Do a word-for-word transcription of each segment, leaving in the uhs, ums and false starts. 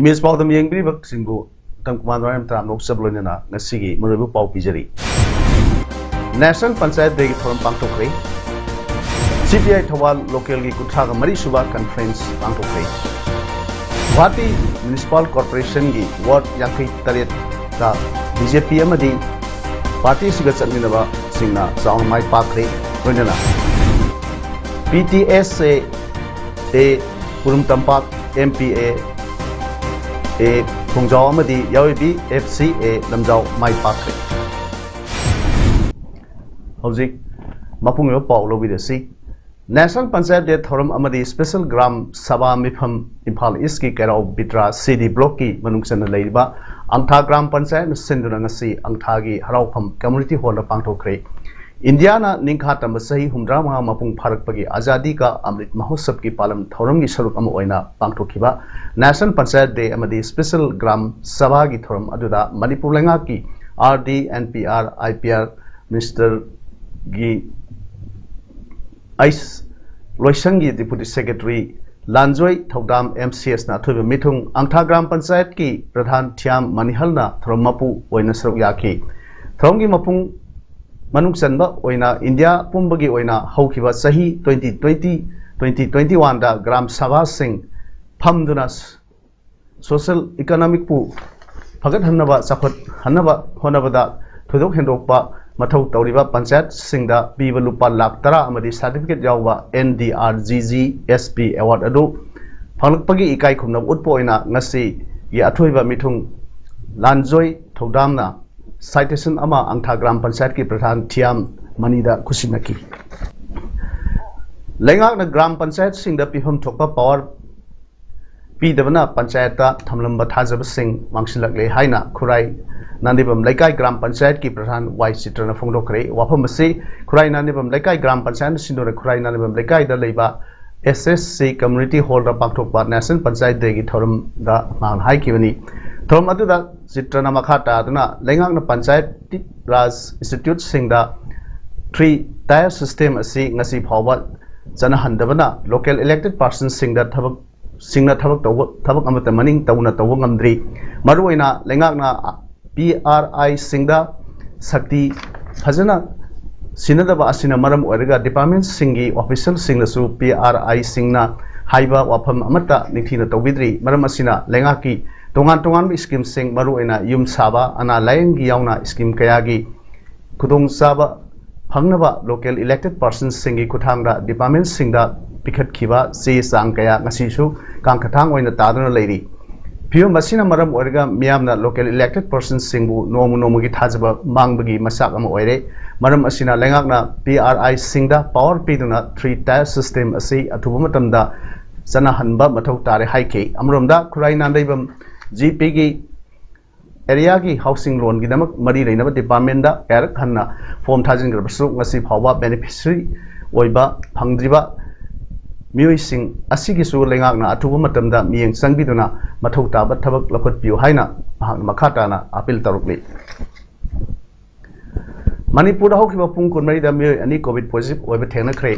Image ꯄꯥꯎꯗꯝ ꯌꯦꯡꯕꯤꯔꯤꯕꯁꯤꯡꯕꯨ Uttam Kumar ꯅꯣꯡꯉꯥꯏꯔꯝ ꯇꯔꯥꯝꯅ ꯑꯣꯛꯆꯕ ꯂꯣꯏꯅꯅ ꯉꯁꯤꯒꯤ ꯃꯔꯨꯑꯣꯏꯕ ꯄꯥꯎ ꯄꯤꯖꯔꯤ꯫ ꯅꯦꯁꯅꯦꯜ ꯄꯟꯆꯥꯌꯠ ꯗꯦꯒꯤ ꯊꯧꯔꯝ ꯄꯥꯡꯊꯣꯛꯈ꯭ꯔꯦ꯫ ꯁꯤ ꯄꯤ ꯑꯥꯏ ꯊꯧꯕꯥꯜ ꯂꯣꯀꯦꯜꯒꯤ ꯀꯨꯟꯊ꯭ꯔꯥꯒ ꯃꯔꯤ ꯁꯨꯕ ꯀꯟꯐ꯭ꯔꯦꯟꯁ ꯄꯥꯡꯊꯣꯛꯈ꯭ꯔꯦ꯫ ꯒꯨꯋꯥꯍꯥꯇꯤ ꯃ꯭ꯌꯨꯅꯤꯁꯤꯄꯥꯜ ꯀꯣꯔꯄꯣꯔꯦꯁꯟꯒꯤ ꯋꯥꯔꯗ ꯌꯥꯡꯈꯩ ꯇꯔꯦꯠꯇ ꯕꯤ ꯖꯦ ꯄꯤ ꯑꯃꯗꯤ ꯄꯥꯔꯇꯤꯁꯤꯒ ꯆꯠꯃꯤꯟꯅꯕꯁꯤꯡꯅ ꯆꯥꯎꯅ ꯃꯥꯏ ꯄꯥꯛꯈ꯭ꯔꯦ꯫ ꯂꯣꯏꯅꯅ ꯄꯤ ꯇꯤ ꯑꯦꯁ ꯑꯦ ꯑꯦ ꯄꯨꯔꯨꯝ ꯇꯝꯄꯥꯛ ꯑꯦꯝ ꯄꯤ ꯑꯦ ꯑꯦ ꯈꯣꯡꯖꯥꯎ ꯑꯃꯗꯤ ꯌꯥꯎꯏꯕꯤ ꯑꯦꯐ ꯁꯤ ꯑꯦ ꯂꯝꯖꯥꯎ ꯃꯥꯏ ꯄꯥꯛꯈ꯭ꯔꯦ꯫ ꯍꯧꯖꯤꯛ ꯃꯄꯨꯡ ꯑꯣꯏꯕ ꯄꯥꯎ ꯂꯧꯕꯤꯔꯁꯤ꯫ ꯅꯦꯁꯅꯦꯜ ꯄꯟꯆꯥꯌꯠ ꯗꯦ ꯊꯧꯔꯝ ꯑꯃꯗꯤ ꯁ꯭ꯄꯦꯁꯦꯜ ꯒ꯭ꯔꯥꯝ ꯁꯚꯥ ꯃꯤꯐꯝ ꯏꯝꯐꯥꯜ ꯏꯁꯀꯤ ꯀꯩꯔꯥꯎ ꯕꯤꯗ꯭ꯔꯥ ꯁꯤ ꯗꯤ ꯕ꯭ꯂꯣꯛꯀꯤ ꯃꯅꯨꯡ ꯆꯟꯅ ꯂꯩꯔꯤꯕ ꯑꯪꯊꯥ ꯒ꯭ꯔꯥꯝ ꯄꯟꯆꯥꯌꯠꯅ ꯁꯤꯟꯗꯨꯅ ꯉꯁꯤ ꯑꯪꯊꯥꯒꯤ ꯍꯔꯥꯎꯐꯝ ꯀꯝꯃ꯭ꯌꯨꯅꯤꯇꯤ ꯍꯣꯜꯗ ꯄꯥꯡꯊꯣꯛꯈ꯭ꯔꯦ꯫ ꯏꯟꯗꯤꯌꯥꯅ ꯅꯤꯡꯈꯥ ꯇꯝꯕ ꯆꯍꯤ ꯍꯨꯝꯗ꯭ꯔꯥ ꯃꯉꯥ ꯃꯄꯨꯡ ꯐꯥꯔꯛꯄꯒꯤ ꯑꯖꯥꯗꯤ ꯀꯥ ꯑꯃ꯭ꯔꯤꯠ ꯃꯍꯣꯠꯁꯕꯀꯤ ꯄꯥꯂꯟ ꯊꯧꯔꯝꯒꯤ ꯁꯔꯨꯛ ꯑꯃ ꯑꯣꯏꯅ ꯄꯥꯡꯊꯣꯛꯈꯤꯕ ꯅꯦꯁꯅꯦꯜ ꯄꯟꯆꯥꯌꯠ ꯗꯦ ꯑꯃꯗꯤ ꯁ꯭ꯄꯦꯁꯦꯜ ꯒ꯭ꯔꯥꯝ ꯁꯚꯥꯒꯤ ꯊꯧꯔꯝ ꯑꯗꯨꯗ ꯃꯅꯤꯄꯨꯔ ꯂꯩꯉꯥꯛꯀꯤ R D N P R I P R ꯃꯤꯅꯤꯁꯇꯔꯒꯤ ꯑꯩꯁ ꯂꯣꯏꯁꯪꯒꯤ ꯗꯤꯄꯨꯇꯤ ꯁꯦꯀ꯭ꯔꯦꯇꯔꯤ ꯂꯥꯟꯖꯣꯏ ꯊꯧꯗꯥꯝ ꯑꯦꯝ ꯁꯤ ꯑꯦꯁꯅ ꯑꯊꯣꯏꯕ ꯃꯤꯊꯨꯡ, ꯑꯪꯊꯥ ꯒ꯭ꯔꯥꯝ ꯄꯟꯆꯥꯌꯠꯀꯤ ꯄ꯭ꯔꯙꯥꯟ ꯊꯤꯌꯥꯝ ꯃꯅꯤꯍꯜꯅ ꯊꯧꯔꯝ ꯃꯄꯨ ꯑꯣꯏꯅ ꯁꯔꯨꯛ ꯌꯥꯈꯤ꯫ ꯊꯧꯔꯝꯒꯤ ꯃꯄꯨꯡ ꯃꯅꯨꯡ ꯆꯟꯕ ꯑꯣꯏꯅ ꯏꯟꯗꯤꯌꯥ ꯄꯨꯝꯕꯒꯤ ꯑꯣꯏꯅ ꯍꯧꯈꯤꯕ ꯆꯍꯤ ꯇ꯭ꯋꯦꯟꯇꯤ ꯇ꯭ꯋꯦꯟꯇꯤ, ꯇ꯭ꯋꯦꯟꯇꯤ ꯇ꯭ꯋꯦꯟꯇꯤ ꯋꯥꯟꯗ ꯒ꯭ꯔꯥꯝ ꯁꯚꯥꯁꯤꯡ ꯐꯝꯗꯨꯅ ꯁꯣꯁꯤꯌꯦꯜ ꯏꯀꯣꯅꯣꯃꯤꯛꯄꯨ ꯐꯒꯠꯍꯟꯅꯕ, ꯆꯥꯎꯈꯠꯍꯟꯅꯕ ꯍꯣꯠꯅꯕꯗ ꯊꯣꯏꯗꯣꯛ ꯍꯦꯟꯗꯣꯛꯄ ꯃꯊꯧ ꯇꯧꯔꯤꯕ ꯄꯟꯆꯥꯌꯠꯁꯤꯡꯗ ꯄꯤꯕ ꯂꯨꯄꯥ ꯂꯥꯈ ꯇꯔꯥ ꯑꯃꯗꯤ ꯁꯥꯔꯇꯤꯐꯤꯀꯦꯠ ꯌꯥꯎꯕ N D R G G S P award ꯑꯗꯨ ꯐꯪꯂꯛꯄꯒꯤ ꯏꯀꯥꯏ ꯈꯨꯝꯅꯕ ꯎꯠꯄ ꯑꯣꯏꯅ ꯉꯁꯤꯒꯤ ꯑꯊꯣꯏꯕ ꯃꯤꯊꯨꯡ ꯂꯥꯟꯖꯣꯏ ꯊꯧꯗꯥꯝꯅ ꯁꯥꯏꯇꯦꯁꯟ ꯑꯃ ꯑꯪꯊꯥ ꯒ꯭ꯔꯥꯝ ꯄꯟꯆꯥꯌꯠꯀꯤ ꯄ꯭ꯔꯙꯥꯟ ꯊꯤꯌꯥꯝ ꯃꯅꯤꯗ ꯈꯨꯠꯁꯤꯟꯅꯈꯤ꯫ ꯂꯩꯉꯥꯛꯅ ꯒ꯭ꯔꯥꯝ ꯄꯟꯆꯥꯌꯠꯁꯤꯡꯗ ꯄꯤꯐꯝ ꯊꯣꯛꯄ ꯄꯥꯋꯔ ꯄꯤꯗꯕꯅ ꯄꯟꯆꯥꯌꯠꯇ ꯊꯝꯂꯝꯕ ꯊꯥꯖꯕꯁꯤꯡ ꯃꯥꯡꯁꯤꯜꯂꯛꯂꯦ ꯍꯥꯏꯅ ꯈꯨꯔꯥꯏ ꯅꯥꯅꯤꯕꯝ ꯂꯩꯀꯥꯏ ꯒ꯭ꯔꯥꯝ ꯄꯟꯆꯥꯌꯠꯀꯤ ꯄ꯭ꯔꯙꯥꯟ ꯋꯥꯏ ꯆꯤꯇ꯭ꯔꯅ ꯐꯣꯡꯗꯣꯛꯈ꯭ꯔꯦ꯫ ꯋꯥꯐꯝ ꯑꯁꯤ ꯈꯨꯔꯥꯏ ꯅꯥꯅꯤꯕꯝ ꯂꯩꯀꯥꯏ ꯒ꯭ꯔꯥꯝ ꯄꯟꯆꯥꯌꯠꯅ ꯁꯤꯟꯗꯨꯅ ꯈꯨꯔꯥꯏ ꯅꯥꯅꯤꯕꯝ ꯂꯩꯀꯥꯏꯗ ꯂꯩꯕ ꯑꯦꯁ ꯑꯦꯁ ꯁꯤ ꯀꯝꯃ꯭ꯌꯨꯅꯤꯇꯤ ꯍꯣꯜꯗ ꯄꯥꯡꯊꯣꯛꯄ ꯅꯦꯁꯅꯦꯜ ꯄꯟꯆꯥꯌꯠ ꯗꯦꯒꯤ ꯊꯧꯔꯝꯗ ꯃꯍꯥꯛꯅ ꯍꯥꯏꯈꯤꯕꯅꯤ꯫ ꯊꯧꯔꯝ ꯑꯗꯨꯗ ꯆꯤꯇ꯭ꯔꯅ ꯃꯈꯥ ꯇꯥꯗꯨꯅ ꯂꯩꯉꯥꯛꯅ ꯄꯟꯆꯥꯌꯠ ꯔꯥꯖ ꯏꯟꯁꯇꯤꯇ꯭ꯌꯨꯠꯁꯤꯡꯗ ꯊ꯭ꯔꯤ ꯇꯥꯌꯔ ꯁꯤꯁꯇꯦꯝ ꯑꯁꯤ ꯉꯁꯤ ꯐꯥꯎꯕ ꯆꯠꯅꯍꯟꯗꯕꯅ ꯂꯣꯀꯦꯜ ꯏꯂꯦꯛꯇꯦꯠ ꯄꯥꯔꯁꯟꯁꯤꯡꯗ ꯊꯕꯛ ꯁꯤꯡꯅ ꯊꯕꯛ ꯇꯧꯕ ꯊꯕꯛ ꯑꯃꯠꯇ ꯃꯅꯤꯡ ꯇꯧꯅ ꯇꯧꯕ ꯉꯝꯗ꯭ꯔꯤ꯫ ꯃꯔꯨꯑꯣꯏꯅ ꯂꯩꯉꯥꯛꯅ ꯄꯤ ꯑꯥꯔ ꯑꯥꯏꯁꯤꯡꯗ ꯁꯛꯇꯤ ꯐꯖꯅ ꯁꯤꯟꯅꯗꯕ ꯑꯁꯤꯅ ꯃꯔꯝ ꯑꯣꯏꯔꯒ ꯗꯤꯄꯥꯔꯠꯃꯦꯟꯁꯤꯡꯒꯤ ꯑꯣꯐꯤꯁꯤꯌꯦꯜꯁꯤꯡꯅꯁꯨ ꯄꯤ ꯑꯥꯔ ꯑꯥꯏꯁꯤꯡꯅ ꯍꯥꯏꯕ ꯋꯥꯐꯝ ꯑꯃꯠꯇ ꯅꯤꯡꯊꯤꯅ ꯇꯧꯕꯤꯗ꯭ꯔꯤ꯫ ꯃꯔꯝ ꯑꯁꯤꯅ ꯂꯩꯉꯥꯛꯀꯤ ꯇꯣꯉꯥꯟ ꯇꯣꯉꯥꯟꯕ ꯁ꯭ꯀꯤꯝꯁꯤꯡ, ꯃꯔꯨꯑꯣꯏꯅ ꯌꯨꯝ ꯁꯥꯕ, ꯑꯅꯥ ꯂꯥꯌꯦꯡꯒꯤ ꯌꯥꯎꯅ ꯁ꯭ꯀꯤꯝ ꯀꯌꯥꯒꯤ ꯈꯨꯗꯣꯡꯆꯥꯕ ꯐꯪꯅꯕ ꯂꯣꯀꯦꯜ ꯏꯂꯦꯛꯇꯦꯠ ꯄꯥꯔꯁꯟꯁꯤꯡꯒꯤ ꯈꯨꯠꯊꯥꯡꯗ ꯗꯤꯄꯥꯔꯠꯃꯦꯟꯁꯤꯡꯗ ꯄꯤꯈꯠꯈꯤꯕ ꯆꯦ ꯆꯥꯡ ꯀꯌꯥ ꯉꯁꯤꯁꯨ ꯀꯥꯡꯈꯊꯥꯡ ꯑꯣꯏꯅ ꯇꯥꯗꯨꯅ ꯂꯩꯔꯤ꯫ ꯐꯤꯕꯝ ꯑꯁꯤꯅ ꯃꯔꯝ ꯑꯣꯏꯔꯒ ꯃꯤꯌꯥꯝꯅ ꯂꯣꯀꯦꯜ ꯏꯂꯦꯛꯇꯦꯠ ꯄꯥꯔꯁꯟꯁꯤꯡꯕꯨ ꯅꯣꯡꯃ ꯅꯣꯡꯃꯒꯤ ꯊꯥꯖꯕ ꯃꯥꯡꯕꯒꯤ ꯃꯆꯥꯛ ꯑꯃ ꯑꯣꯏꯔꯦ꯫ ꯃꯔꯝ ꯑꯁꯤꯅ ꯂꯩꯉꯥꯛꯅ ꯄꯤ ꯑꯥꯔ ꯑꯥꯏꯁꯤꯡꯗ ꯄꯥꯋꯔ ꯄꯤꯗꯨꯅ ꯊ꯭ꯔꯤ ꯇꯥꯌꯔ ꯁꯤꯁꯇꯦꯝ ꯑꯁꯤ ꯑꯊꯨꯕ ꯃꯇꯝꯗ ꯆꯠꯅꯍꯟꯕ ꯃꯊꯧ ꯇꯥꯔꯦ ꯍꯥꯏꯈꯤ꯫ ꯑꯃꯔꯣꯝꯗ ꯈꯨꯔꯥꯏ ꯅꯥꯅꯤꯕꯝ ꯖꯤ ꯄꯤꯒꯤ ꯑꯦꯔꯤꯌꯥꯒꯤ ꯍꯥꯎꯁꯤꯡ ꯂꯣꯟꯒꯤꯗꯃꯛ ꯃꯔꯤ ꯂꯩꯅꯕ ꯗꯤꯄꯥꯔꯠꯃꯦꯟꯗ ꯀꯌꯥꯔꯛ ꯍꯟꯅ ꯐꯣꯝ ꯊꯥꯖꯤꯟꯈ꯭ꯔꯕꯁꯨ ꯉꯁꯤ ꯐꯥꯎꯕ ꯕꯦꯅꯤꯐꯤꯁꯔꯤ ꯑꯣꯏꯕ ꯐꯪꯗ꯭ꯔꯤꯕ ꯃꯤꯑꯣꯏꯁꯤꯡ ꯑꯁꯤꯒꯤꯁꯨ ꯂꯩꯉꯥꯛꯅ ꯑꯊꯨꯕ ꯃꯇꯝꯗ ꯃꯤꯠꯌꯦꯡ ꯆꯪꯕꯤꯗꯨꯅ ꯃꯊꯧ ꯇꯥꯕ ꯊꯕꯛ ꯂꯧꯈꯠꯄꯤꯌꯨ ꯍꯥꯏꯅ ꯃꯍꯥꯛꯅ ꯃꯈꯥ ꯇꯥꯅ ꯑꯥꯄꯤꯜ ꯇꯧꯔꯛꯂꯤ꯫ ꯃꯅꯤꯄꯨꯔꯗ ꯍꯧꯈꯤꯕ ꯄꯨꯡ ꯀꯨꯟꯃꯔꯤꯗ ꯃꯤꯑꯣꯏ ꯑꯅꯤ ꯀꯣꯚꯤꯗ ꯄꯣꯖꯤꯇꯤꯚ ꯑꯣꯏꯕ ꯊꯦꯡꯅꯈ꯭ꯔꯦ꯫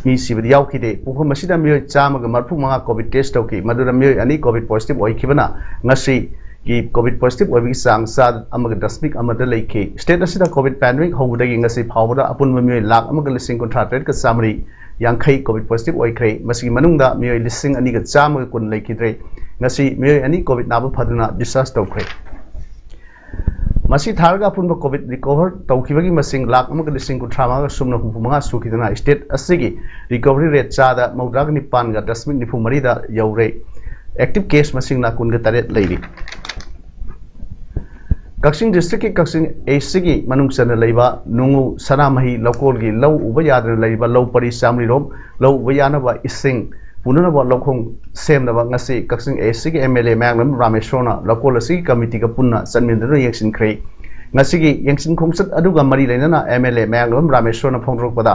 ꯃꯤ ꯁꯤꯕꯗꯤ ꯌꯥꯎꯈꯤꯗꯦ꯫ ꯄꯨꯡꯐꯝ ꯑꯁꯤꯗ ꯃꯤꯑꯣꯏ ꯆꯥꯝꯃꯒ ꯃꯔꯤꯐꯨ ꯃꯉꯥ ꯀꯣꯚꯤꯗ ꯇꯦꯁ ꯇꯧꯈꯤ꯫ ꯃꯗꯨꯗ ꯃꯤꯑꯣꯏ ꯑꯅꯤ ꯀꯣꯚꯤꯗ ꯄꯣꯖꯤꯇꯤꯚ ꯑꯣꯏꯈꯤꯕꯅ ꯉꯁꯤꯒꯤ ꯀꯣꯚꯤꯗ ꯄꯣꯖꯤꯇꯤꯚ ꯑꯣꯏꯕꯒꯤ ꯆꯥꯡ ꯆꯥꯗ ꯑꯃꯒ ꯗꯁꯃꯤꯛ ꯑꯃꯗ ꯂꯩꯈꯤ꯫ ꯁ꯭ꯇꯦꯠ ꯑꯁꯤꯗ ꯀꯣꯚꯤꯗ ꯄꯦꯟꯗꯦꯃꯤꯛ ꯍꯧꯕꯗꯒꯤ ꯉꯁꯤ ꯐꯥꯎꯕꯗ ꯑꯄꯨꯟꯕ ꯃꯤꯑꯣꯏ ꯂꯥꯈ ꯑꯃꯒ ꯂꯤꯁꯤꯡ ꯀꯨꯟꯊ꯭ꯔꯥ ꯇꯔꯦꯠꯀ ꯆꯥꯃꯔꯤ ꯌꯥꯡꯈꯩ ꯀꯣꯚꯤꯗ ꯄꯣꯖꯤꯇꯤꯚ ꯑꯣꯏꯈ꯭ꯔꯦ꯫ ꯃꯁꯤꯒꯤ ꯃꯅꯨꯡꯗ ꯃꯤꯑꯣꯏ ꯂꯤꯁꯤꯡ ꯑꯅꯤꯒ ꯆꯥꯝꯃꯒ ꯀꯨꯟ ꯂꯩꯈꯤꯗ꯭ꯔꯦ꯫ ꯉꯁꯤ ꯃꯤꯑꯣꯏ ꯑꯅꯤ ꯀꯣꯚꯤꯗ ꯅꯥꯕ ꯐꯗꯨꯅ ꯗꯤꯁꯆꯥꯔꯖ ꯇꯧꯈ꯭ꯔꯦ꯫ ꯃꯁꯤ ꯊꯥꯔꯒ ꯑꯄꯨꯟꯕ ꯀꯣꯚꯤꯗ ꯔꯤꯀꯣꯚꯔ ꯇꯧꯈꯤꯕꯒꯤ ꯃꯁꯤꯡ ꯂꯥꯈ ꯑꯃꯒ ꯂꯤꯁꯤꯡ ꯀꯨꯟꯊ꯭ꯔꯥ ꯃꯉꯥꯒ ꯁꯨꯞꯅ ꯍꯨꯝꯐꯨ ꯃꯉꯥ ꯁꯨꯈꯤꯗꯨꯅ ꯁ꯭ꯇꯦꯠ ꯑꯁꯤꯒꯤ ꯔꯤꯀꯣꯚꯔꯤ ꯔꯦꯠ ꯆꯥꯗ ꯃꯧꯗ꯭ꯔꯥꯒ ꯅꯤꯄꯥꯟꯒ ꯗꯁꯃꯤꯛ ꯅꯤꯐꯨ ꯃꯔꯤꯗ ꯌꯧꯔꯦ꯫ ꯑꯦꯛꯇꯤꯚ ꯀꯦꯁ ꯃꯁꯤꯡꯅ ꯀꯨꯟꯒ ꯇꯔꯦꯠ ꯂꯩꯔꯤ꯫ ꯀꯛꯆꯤꯡ ꯗꯤꯁꯇ꯭ꯔꯤꯛꯀꯤ ꯀꯛꯆꯤꯡ ꯑꯦꯁꯤꯒꯤ ꯃꯅꯨꯡ ꯆꯟꯅ ꯂꯩꯕ ꯅꯨꯡꯉꯨ ꯁꯅꯥꯃꯍꯤ ꯂꯧꯀꯣꯜꯒꯤ ꯂꯧ ꯎꯕ ꯌꯥꯗꯅ ꯂꯩꯔꯤꯕ ꯂꯧ ꯄꯔꯤ ꯆꯥꯃꯔꯤꯔꯣꯝ ꯂꯧ ꯎꯕ ꯌꯥꯅꯕ ꯏꯁꯤꯡ ꯄꯨꯅꯅꯕ ꯂꯧꯈꯣꯡ ꯁꯦꯝꯅꯕ ꯉꯁꯤ ꯀꯛꯆꯤꯡ ꯑꯦ ꯁꯤꯒꯤ ꯑꯦꯝ ꯑꯦꯜ ꯑꯦ ꯃꯌꯥꯡꯂꯝ ꯔꯥꯃꯦꯁꯣꯔꯅ ꯂꯧꯀꯣꯜ ꯑꯁꯤꯒꯤ ꯀꯃꯤꯇꯤꯒ ꯄꯨꯟꯅ ꯆꯠꯃꯤꯟꯅꯗꯨꯅ ꯌꯦꯡꯁꯤꯟꯈ꯭ꯔꯦ꯫ ꯉꯁꯤꯒꯤ ꯌꯦꯡꯁꯤꯟ ꯈꯣꯡꯆꯠ ꯑꯗꯨꯒ ꯃꯔꯤ ꯂꯩꯅꯅ ꯑꯦꯝ ꯑꯦꯜ ꯑꯦ ꯃꯌꯥꯡꯂꯝ ꯔꯥꯃꯦꯁꯣꯔꯅ ꯐꯣꯡꯗꯣꯔꯛꯄꯗ,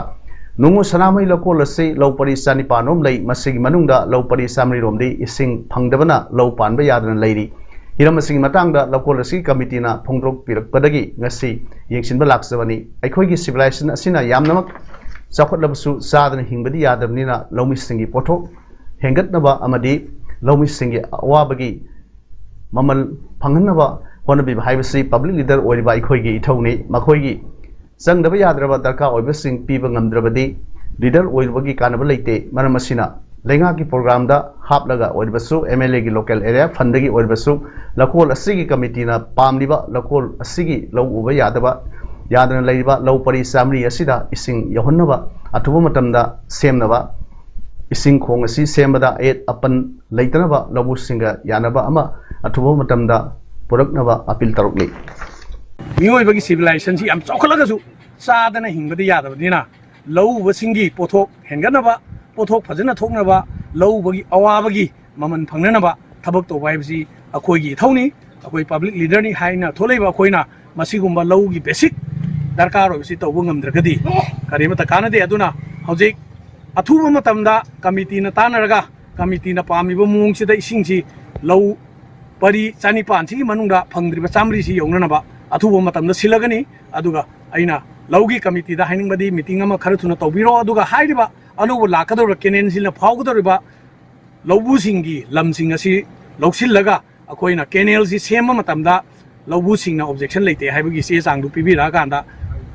ꯅꯣꯡꯉꯨ ꯁꯅꯥꯃꯍꯤ ꯂꯧꯀꯣꯜ ꯑꯁꯤ ꯂꯧ ꯄꯔꯤ ꯆꯅꯤꯄꯥꯟ ꯔꯣꯝ ꯂꯩ, ꯃꯁꯤꯒꯤ ꯃꯅꯨꯡꯗ ꯂꯧ ꯄꯔꯤ ꯆꯥꯃꯔꯤ ꯔꯣꯝꯗꯤ ꯏꯁꯤꯡ ꯐꯪꯗꯕꯅ ꯂꯧ ꯄꯥꯟꯕ ꯌꯥꯗꯅ ꯂꯩꯔꯤ꯫ ꯍꯤꯔꯝ ꯑꯁꯤꯒꯤ ꯃꯇꯥꯡꯗ ꯂꯧꯀꯣꯜ ꯑꯁꯤꯒꯤ ꯀꯃꯤꯇꯤꯅ ꯐꯣꯡꯗꯣꯔꯛꯄꯤꯔꯛꯄꯗꯒꯤ ꯉꯁꯤ ꯌꯦꯡꯁꯤꯟꯕ ꯂꯥꯛꯆꯕꯅꯤ꯫ ꯑꯩꯈꯣꯏꯒꯤ ꯁꯤꯚꯤꯂꯥꯏꯖꯦꯁꯟ ꯑꯁꯤꯅ ꯌꯥꯝꯅꯃꯛ ꯆꯥꯎꯈꯠꯂꯕꯁꯨ ꯆꯥꯗꯅ ꯍꯤꯡꯕꯗꯤ ꯌꯥꯗꯕꯅꯤꯅ ꯂꯧꯃꯤꯁꯤꯡꯒꯤ ꯄꯣꯠꯊꯣꯛ ꯍꯦꯟꯒꯠꯅꯕ ꯑꯃꯗꯤ ꯂꯧꯃꯤꯁꯤꯡꯒꯤ ꯑꯋꯥꯕꯒꯤ ꯃꯃꯜ ꯐꯪꯍꯟꯅꯕ ꯍꯣꯠꯅꯕꯤꯕ ꯍꯥꯏꯕꯁꯤ ꯄꯕ꯭ꯂꯤꯛ ꯂꯤꯗꯔ ꯑꯣꯏꯔꯤꯕ ꯑꯩꯈꯣꯏꯒꯤ ꯏꯊꯧꯅꯤ꯫ ꯃꯈꯣꯏꯒꯤ ꯆꯪꯗꯕ ꯌꯥꯗ꯭ꯔꯕ ꯗꯔꯀꯥꯔ ꯑꯣꯏꯕꯁꯤꯡ ꯄꯤꯕ ꯉꯝꯗ꯭ꯔꯕꯗꯤ ꯂꯤꯗꯔ ꯑꯣꯏꯔꯨꯕꯒꯤ ꯀꯥꯟꯅꯕ ꯂꯩꯇꯦ꯫ ꯃꯔꯝ ꯑꯁꯤꯅ ꯂꯩꯉꯥꯛꯀꯤ ꯄ꯭ꯔꯣꯒ꯭ꯔꯥꯝꯗ ꯍꯥꯞꯂꯒ ꯑꯣꯏꯔꯕꯁꯨ, ꯑꯦꯝ ꯑꯦꯜ ꯑꯦꯒꯤ ꯂꯣꯀꯦꯜ ꯑꯦꯔꯤꯌꯥ ꯐꯟꯗꯒꯤ ꯑꯣꯏꯔꯕꯁꯨ, ꯂꯧꯀꯣꯜ ꯑꯁꯤꯒꯤ ꯀꯃꯤꯇꯤꯅ ꯄꯥꯝꯂꯤꯕ ꯂꯧꯀꯣꯜ ꯑꯁꯤꯒꯤ ꯂꯧ ꯎꯕ ꯌꯥꯗꯕ, ꯌꯥꯗꯅ ꯂꯩꯔꯤꯕ ꯂꯧ ꯄꯔꯤ ꯆꯥꯃꯔꯤ ꯑꯁꯤꯗ ꯏꯁꯤꯡ ꯌꯧꯍꯟꯅꯕ ꯑꯊꯨꯕ ꯃꯇꯝꯗ ꯁꯦꯝꯅꯕ, ꯏꯁꯤꯡ ꯈꯣꯡ ꯑꯁꯤ ꯁꯦꯝꯕꯗ ꯑꯌꯦꯠ ꯑꯄꯟ ꯂꯩꯇꯅꯕ ꯂꯧꯎꯁꯤꯡꯒ ꯌꯥꯅꯕ ꯑꯃ ꯑꯊꯨꯕ ꯃꯇꯝꯗ ꯄꯨꯔꯛꯅꯕ ꯑꯄꯤꯜ ꯇꯧꯔꯛꯂꯤ꯫ ꯃꯤꯑꯣꯏꯕꯒꯤ ꯁꯤꯚꯤꯂꯥꯏꯖꯦꯁꯟꯁꯤ ꯌꯥꯝ ꯆꯥꯎꯈꯠꯂꯒꯁꯨ ꯆꯥꯗꯅ ꯍꯤꯡꯕꯗꯤ ꯌꯥꯗꯕꯅꯤꯅ, ꯂꯧ ꯎꯕꯁꯤꯡꯒꯤ ꯄꯣꯠꯊꯣꯛ ꯍꯦꯟꯒꯠꯅꯕ, ꯄꯣꯠꯊꯣꯛ ꯐꯖꯅ ꯊꯣꯛꯅꯕ, ꯂꯧ ꯎꯕꯒꯤ ꯑꯋꯥꯕꯒꯤ ꯃꯃꯜ ꯐꯪꯅꯅꯕ ꯊꯕꯛ ꯇꯧꯕ ꯍꯥꯏꯕꯁꯤ ꯑꯩꯈꯣꯏꯒꯤ ꯏꯊꯧꯅꯤ꯫ ꯑꯩꯈꯣꯏ ꯄꯕ꯭ꯂꯤꯛ ꯂꯤꯗꯔꯅꯤ ꯍꯥꯏꯅ ꯊꯣꯛꯂꯛꯏꯕ ꯑꯩꯈꯣꯏꯅ ꯃꯁꯤꯒꯨꯝꯕ ꯂꯧꯒꯤ ꯕꯦꯁꯤꯛ ꯗꯔꯀꯥꯔ ꯑꯣꯏꯕꯁꯤ ꯇꯧꯕ ꯉꯝꯗ꯭ꯔꯒꯗꯤ ꯀꯔꯤꯃꯠꯇ ꯀꯥꯟꯅꯗꯦ꯫ ꯑꯗꯨꯅ ꯍꯧꯖꯤꯛ ꯑꯊꯨꯕ ꯃꯇꯝꯗ ꯀꯃꯤꯇꯤꯅ ꯇꯥꯟꯅꯔꯒ, ꯀꯃꯤꯇꯤꯅ ꯄꯥꯝꯃꯤꯕ ꯃꯑꯣꯡꯁꯤꯗ ꯏꯁꯤꯡꯁꯤ ꯂꯧ ꯄꯔꯤ ꯆꯅꯤꯄꯥꯟꯁꯤꯒꯤ ꯃꯅꯨꯡꯗ ꯐꯪꯗ꯭ꯔꯤꯕ ꯆꯥꯃꯔꯤꯁꯤ ꯌꯧꯅꯅꯕ ꯑꯊꯨꯕ ꯃꯇꯝꯗ ꯁꯤꯜꯂꯒꯅꯤ꯫ ꯑꯗꯨꯒ ꯑꯩꯅ ꯂꯧꯒꯤ ꯀꯃꯤꯇꯤꯗ ꯍꯥꯏꯅꯤꯡꯕꯗꯤ, ꯃꯤꯇꯤꯡ ꯑꯃ ꯈꯔ ꯊꯨꯅ ꯇꯧꯕꯤꯔꯣ, ꯑꯗꯨꯒ ꯍꯥꯏꯔꯤꯕ ꯑꯅꯧꯕ ꯂꯥꯛꯀꯗꯧꯔꯤꯕ ꯀꯦꯅꯦꯜꯁꯤꯅ ꯐꯥꯎꯒꯗꯧꯔꯤꯕ ꯂꯧꯕꯨꯁꯤꯡꯒꯤ ꯂꯝꯁꯤꯡ ꯑꯁꯤ ꯂꯧꯁꯤꯜꯂꯒ ꯑꯩꯈꯣꯏꯅ ꯀꯦꯅꯦꯜꯁꯤ ꯁꯦꯝꯕ ꯃꯇꯝꯗ ꯂꯧꯕꯨꯁꯤꯡꯅ ꯑꯣꯕꯖꯦꯛꯁꯟ ꯂꯩꯇꯦ ꯍꯥꯏꯕꯒꯤ ꯆꯦ ꯆꯥꯡꯗꯨ ꯄꯤꯕꯤꯔꯛꯑꯀꯥꯟꯗ,